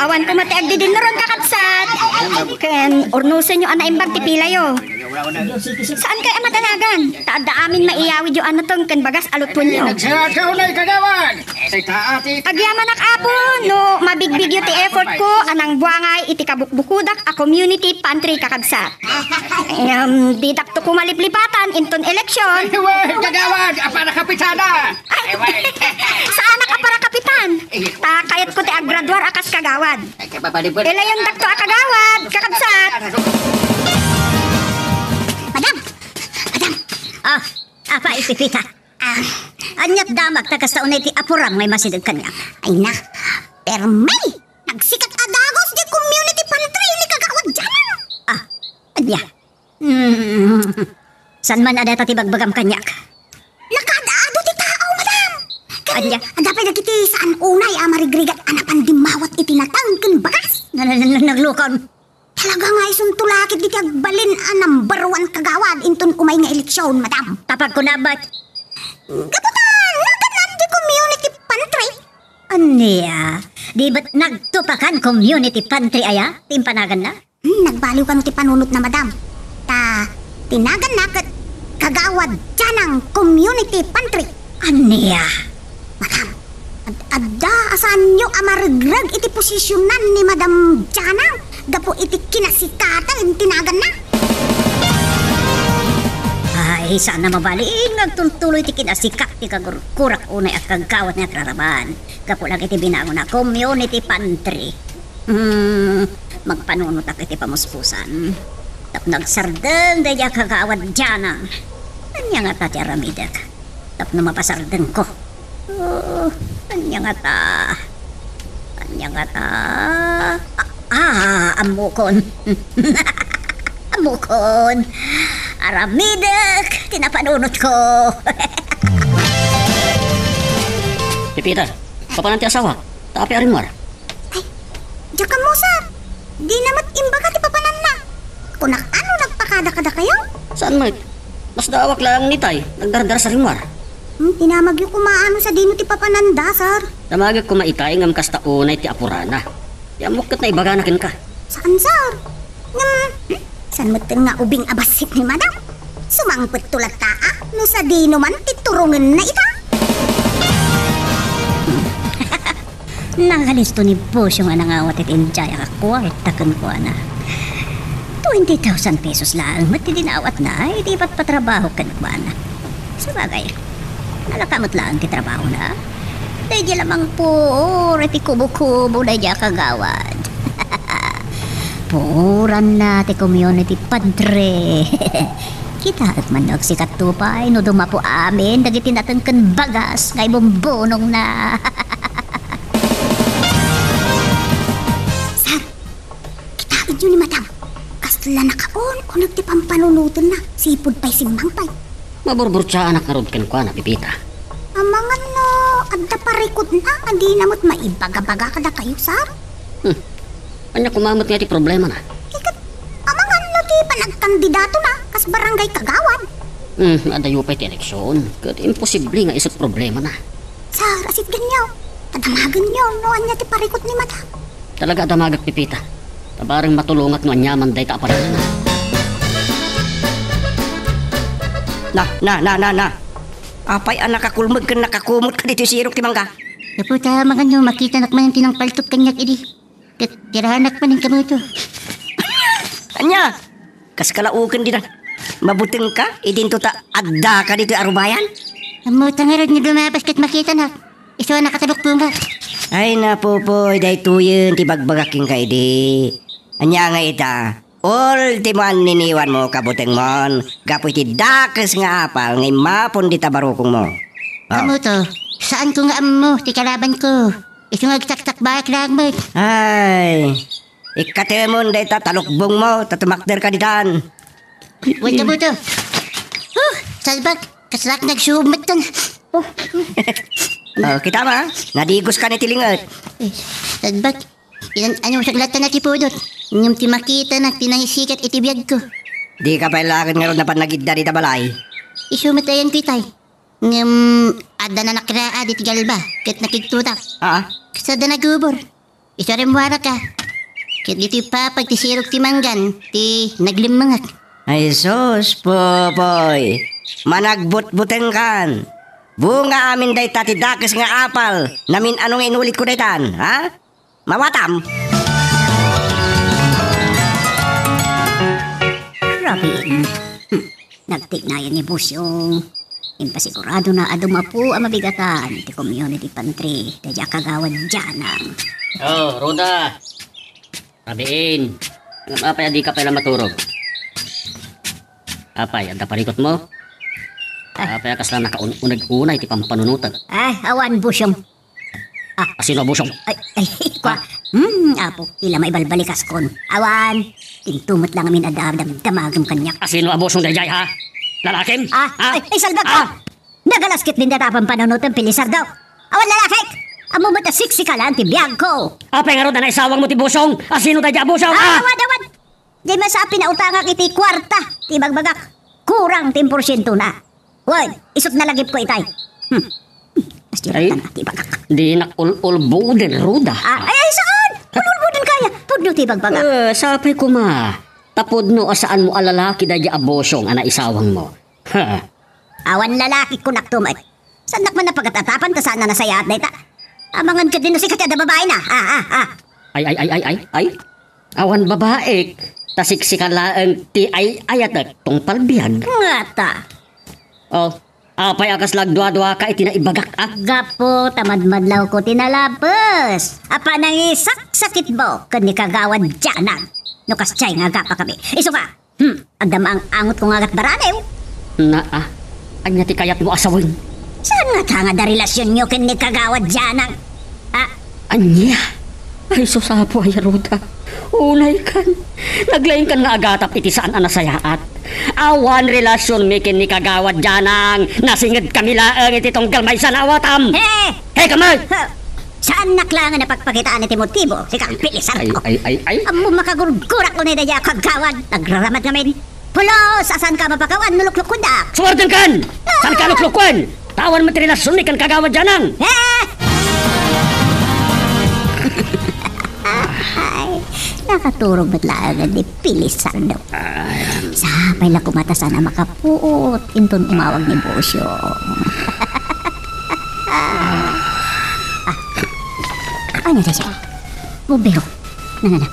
Awan koma ti agdidinnuron, kakabsat. Ken urnosenyo a naimbag ti pilayo. Saankay a madanagan, ta adda amin maiyawidyo a nateng ken bagas a lutwenyo. Nagsayaatka unay, kagawad! Agyamanak, Apo, no mabigbigyo ti effortko a nangbuangay iti kabukbukodak a community pantry, kakabsat. Ngem, didak to koma liplipatan inton eleksyon. Wen, kagawad, a para kapitana. Ay, saanak a para kapitan. Ta kayatko ti aggraduar a kas kagawad. Ay, kababalibad. Ilayondakto a kagawad, kakabsat. Madam! Madam! Ah, apay, Pepita? Ah, ania't damagta kasta unay ti apuram nga immasideg kaniak? Ay na, permi! Nagsikat a dagus diay community pantry ni Kagawad Janang! Ah, ania? Hmm. Saan man a dayta ti bagbagam kaniak? Nakaad-ado ti tao, madam! Ket ania? Adda pay dagiti saan unay a marigrigat a napan dimmawat iti nateng ken bagas. Na, na, na, na, naglukaw. Talaga nga isunto la ket diti agbalin a number one kagawad inton umay nga eleksyon, madam. Tapag kuna met. Gapu ta nagannan ti community pantry. Ania? Di met nagtupakan community pantry aya ti impanaganna? Hmm, nagbaliw kano ti panunotna, madam. Ta, ti naganna ket Kagawad Janang Community Pantry. Ania? Madam, ad-, adda a saanyo a maregreg iti posisionan ni Madam Janang gapu iti kinasikatan ti naganna. Ay, saan a mabalin nga agtultuloy ti kinasikat ti kagurkurak unay a kagawad nga agraraman gapu lang iti binangon a community pantry. Hmm, magpanunotak iti pamuspusan. Tapno agsardeng daydiay a kagawad Janang. Ania ngata ti aramidek tapno mapasardengko? Oh, ania ngata? Ania ngata? Ah, ah, ammokon. Ammokon. Aramidek ti napanunotko. Pepita, papanan ti asawa? Ta apay a rimmuar? Ay, diak ammo, sir. Dina met imbaga ti papananna. Kunak, ano, nagpakada kadakayo? Saan met? Masdaawak laeng ni Itay, nagdardaras a rimmuar. Hmm, tinamagyo koma no sadino ti papananda, sir. Damagek koma Itay ngem kasta unay ti apurana. Ti ammok ket naibagana kenka. Saan, sir? Ngem, hmm, saan metten nga ubing a bassit ni Madam? Sumangpetto latta a no sadino man ti turongenna ita? Nakalisto ni Bosyo nga nangawat iti indiak a kuarta kenkuana. Twenty thousand pesos laeng met ti dinawatna idi ipatpatrabaho kenkuana. Sabagay, alaka met laeng ti trabahona. Daydi la mangpuor iti kubo-kubo daydi a kagawad. Puoranna ti community pantry. Kitaek man no agsikatto pay no dumapo amin dagiti nateng ken bagas nga ibumbunongna. Sir, kitaenyo ni Madam. Kasla nakaun-uneg ti pampanunotenna. Sipud pay simmangpay. Maburburtsaanak ngarud kenkuana, Pepita. Amangan no adda parikutna a dina met maibaga-baga kadakayo, sir? Hmm. Ania koma met nga ti problemana? Ket, amangan no ti panagkandidatona kas barangay kagawad? Hmm, adayo pay ti eleksion. Ket imposible nga isut' problemana. Sir, asitgenyo. Tadamagenyo no ania ti parikut ni Madam. Talaga a damagek, Pepita. Ta bareng matulongak no aniaman dayta a parikutna. Na, na, na, na, na. Apay a nakakulmeg ken nakakumot kaditoy sirok ti mangga? Gapu ta amangan no makitanak manen ti nangpaltok kaniak idi. Ket tiranak manen kamoto. Ania? Kas kalaoken dita. Mabutengka idinto ta addaka ditoy arubayan? Ammota ngarud nga dumabas ket makitanak. Isu a nakatalukbongak. Ay, napupoy, daytoyen ti ibagbagak kenka idi. Ania nga ita? Ultimo a niniwanmo, kabutengmon, gapu iti dakes nga apal nga immapon dita barukongmo. Oh. Ammoto, saanko nga ammo ti kalabanko. Isu nga agtaktakbaek laeng met. Ay, ikkatemon dayta talukbongmo, ta tumakderka ditan. Wait, ammoto. Huh, salbag, kaslaak nagsumet tan. Oh. Oh, kita mo, ah? Nadigoska ni ti linget. Eh, salbag. Ilan ano saglatan na ti pudot? Ngem ti makitanak ti nangisikat iti biagko. Dika pay laeng ngarud napan nagidda dita balay? Isu met ayanto itay. Ngem adda nanakraad iti galba ket nakigtutak. Ah? Kas adda nagubor. Isu a rimmuaraka. Ket ditoy papag ti sirok ti manggan ti naglimmengak. Ay sus, Popoy. Managbutbutengkan. Bunga amin dayta ti dakes nga apal. Namin-ano nga inulitko daytan, ha? Mawatam! Rabiin. Hmm. Nagtiknayan ni Bosyong. Impasiguradona a dumapo a mabigatan ti community pantry daydiay a kagawad Janang. Oh, Ruda. Rabiin. Ngem apay a dika pay la maturog? Apay, adda parikutmo? Ay. Apay a kasla nakaun-uneg unay ti pampanunotek? Ay, awan, Bosyong. Ah. Asino a Bosyong? Ay, ay, kua. Ah. Hmm, apo, ti la maibalbalikaskon. Awan, into met la ngamin a damdamagem kaniak. Asino a Bosyong daydiay, ha? Lalakim? Ah, ha? Ay, ay, salbag, ah! Ah! Nagalas ket din dayta a pampanunotem, Pilisardo. Awan lalakik! Ammo met a siksi ka laeng ti biagko. Apay ngarud a naisawangmo ti Bosyong? Asino daydiay a Bosyong, ah? Awan, awan! Diay met sa a pinautangak iti kuarta ti ibagbagak. Kurang ti porsientona. Wen, isut' nalagipko itay. Hmm. Ay, ti ibagak. Dinak ul-ulboden, Ruda. Ah, ay, ay, saan? Ululbodenka aya. Pudno ti ibagbagak. Eh, sapay koma. Ta pudno a saanmo a lalaki daydiay a Bosyong a naisawangmo. Ha. Awan lalaki, kunak to met. Saannak man a pagatapan ta saan a nasayaat dayta. Amangan ketdin no sika ti adda babaina. Ah, ah, ah. Ay, ay, ay, ay, ay, ay. Awan babaik, ta siksika laeng ti ay-ayatek tungpal biag. Ngata. Oh, apay a kasla agduaduaka iti naibagak, a? Gapu ta madmadlawko ti nalabes a panangisaksakitmo ken ni Kagawad Janang. No kasdiay nga agapakami. Isu ka, Hmm, adda maang-angotko nga agatbaranew. Naa, ania ti kayatmo a sawen? Saan ngata nga adda relasionyo ken ni Kagawad Janang? Ah? Ania? Ay, sus, Apo, ay, Ruda. Unaykan. Naglaingkan nga agatap iti saan a nasayaat. Awan relasionmi ken ni Kagawad Janang. Nasingedkami laeng iti tunggal maysa, awatam. Eh! Hey, kamay! Ha! Saannak laeng a napagpakitaan iti motibo, sika, Pilisardo. Ay, ay, ay, ay. Ammom a kagurgurak unay daydiay a kagawad. Nagraramad ngamin. Pulos a saanka a mapakawan no luklukkuendak. Suwardenkan! Saanka a luklukuen? Ta awan met ti relasionmi ken Kagawad Janang. Eh! Ay, nakaturog met laeng ni Pilisardo. Sapay la koma ta saan a makapuot inton umawag ni Bosyong. Ah. Ania daydiay? Bumbero. Na, na, na.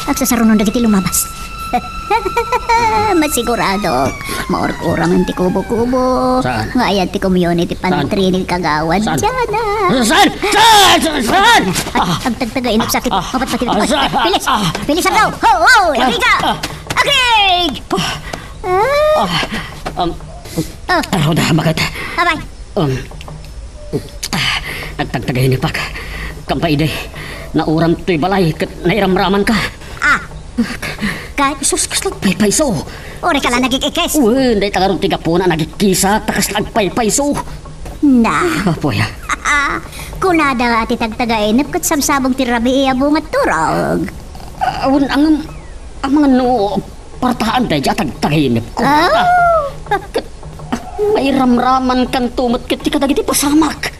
Agsasarunon dagiti lumabas. Masiguradok. Maurkuran ti kubo-kubo. Saan? Nga ayan ti community pantry ni Kagawad Janang. Saan? Saan? Saan? Saan? Ay, agtagtaga, inuksakit. Ah. Mapatpatid. Ah, saan? Pilis! Ah. Pilis, ano? Ho, ho! Agig! Agig! Ah. Ah, um, Ah. Arawda, bakit? Abay. Um, ah, nagtagtagainep ak. Kampay idi, nauram toy balay ket nairamramanka. Ah. Ket sus, kasla agpaypayso. Uray ka la nagikikis. Wen, dayta ngarud ti gapuna nagikkisak, ta kasla agpaypayso. Na. Apoy, ah. Kunada nga ti tagtagainep ket sabsabong ti rabii a bunga turog. Ah, wen, ngem, amangan no partaan daydi a tagtagainepko. Ah. Ah, ket, ah, mairamramankanto met ket ti kadagiti pasamak.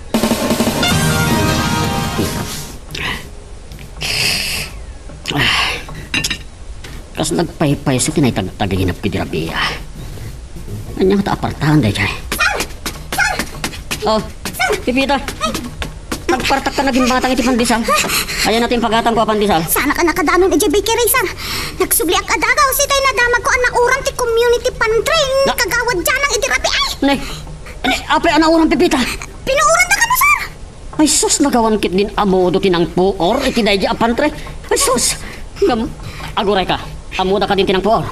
Ah, kas nagpaypayso ti naitagtagainep ken ni Rabia. Ania ngata a partaan daydiay? Oh, Pipita. Nagpartak ka naging batang iti pandesal. Ayan natin pagatang ko a pandesal. Saan ka nakadanon iti bakery, sir? Nagsubliak a dagaw, sitay nadamag ko a nauram ti community pantry ni Na- Kagawad Janang iti rabii. Ne, ne, apay a nauram, Pipita? Pinuuran da kano, sir. Ay sus, nagawan ket din amodo ti nangpuor iti daydi a pantry. Ay sus, ngem, aguray ka. Ammoda kadin ti nangpuor?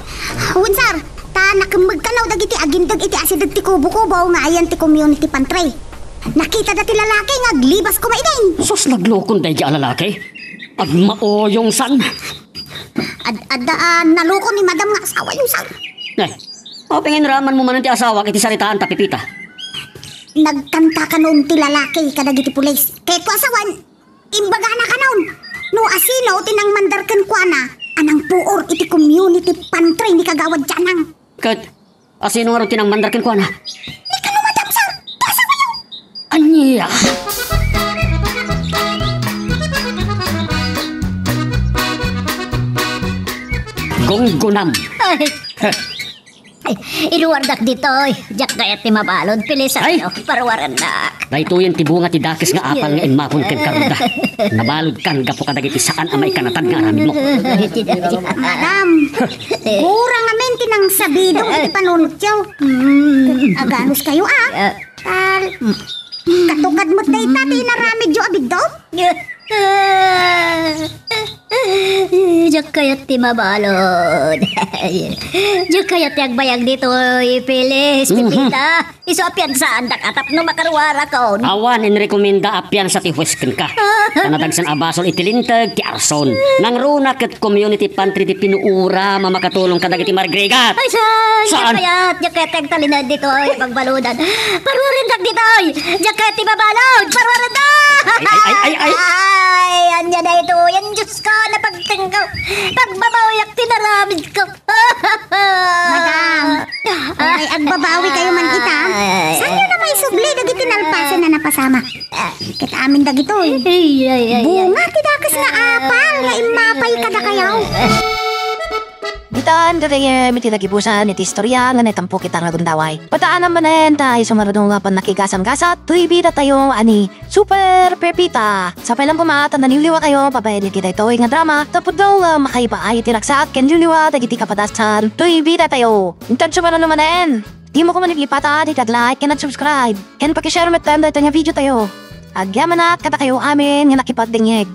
Wen, sir. Ta nakemmeg kano dagiti agindeg iti asideg ti kubo-kubo nga ayan ti community pantry. Nakitada ti lalaki nga aglibas koma idin. Sus, naglokon daydi a lalaki? Agmauyong san? Ad-, adda a naloko ni madam nga asawayo, sir. Eh, apay nga inramanmo manen ti asawak iti saritaan ta, Pipita? Nagkanta kanon ti lalaki kadagiti pulis. Ket kua sawen, imbagana kanon no asino ti nangmandar kenkuana a nangpuor iti community pantry ni Kagawad Janang. Ket asino ngarud ti nangmandar kenkuana? Ni kano madam, sir. Ti asawayo. Ania? Gunggunam. Ay. Heh. Ay, iruardak ditoy. Diak kayat ti mabalud. Ay! Pilisanyo, paruarendak. Daytoyen ti bunga ti dakes nga apal nga immapon ken karudda. Nabaludkan gapu kadagiti saan a maikanatad nga aramidmo. Madam, gura ngamin ti nangsabidong iti panunotyo. Mm. Aganus kayo, ah. Ah. Tal-, katukad met dayta ti inaramidyo a biddut? Diak kayat ti mabalud. Diak kayat ti agbayag ditoy, Pilis, Mhm. Pipita. Isu a piansaandak a tapno makaruarakon. Awan inrekomenda a piansa ti hues kenka. Ta nadagsen a basol iti linteg ti arson. Nangruna ket community pantry ti pinuuram a makatulong kadagiti marigrigat. Ay, saan? Saan? Diak kayat, diak kayat ti agtalinaed ditoy, pagbaludan. Paruarendak ditoy. Diak kayat ti mabalud. Paruarendak. Ay, ay, ay, ay, ay. Ay, ania daytoy? Yan, Diyos ko, napagtengko. Pagbabawiak ti naramidko. Madam, ay, agbabawi kayo man ita. Ay, ay, ay. Saanyo na maisubli dagiti nalpasen a napasamak? Ket amin dagitoy. Ay, ay, ay, ay. Bunga ti dakes nga apal nga immapay kadakayo. Ditan gagayyem iti nagibusan iti istorya nga naitampo kita nga gundaway. Pataanam manen ta isu ngarud nga pannakigasam-gasat toy bidatayo a ni Super Pepita. Sapay lang koma ta naliwliwa kayo babaen iti daytoy nga drama, ta pudno nga makaibaay ti ragsak ken liwliwa dagiti kapadasan toy bidatayo. Intan sumaruno manen, dimo koma maglipatan iti ag-like ken ag-subscribe, ken paki-share metten daytoy nga video tayo. Agyamanak kadakayo amin nga nakipagdengngeg.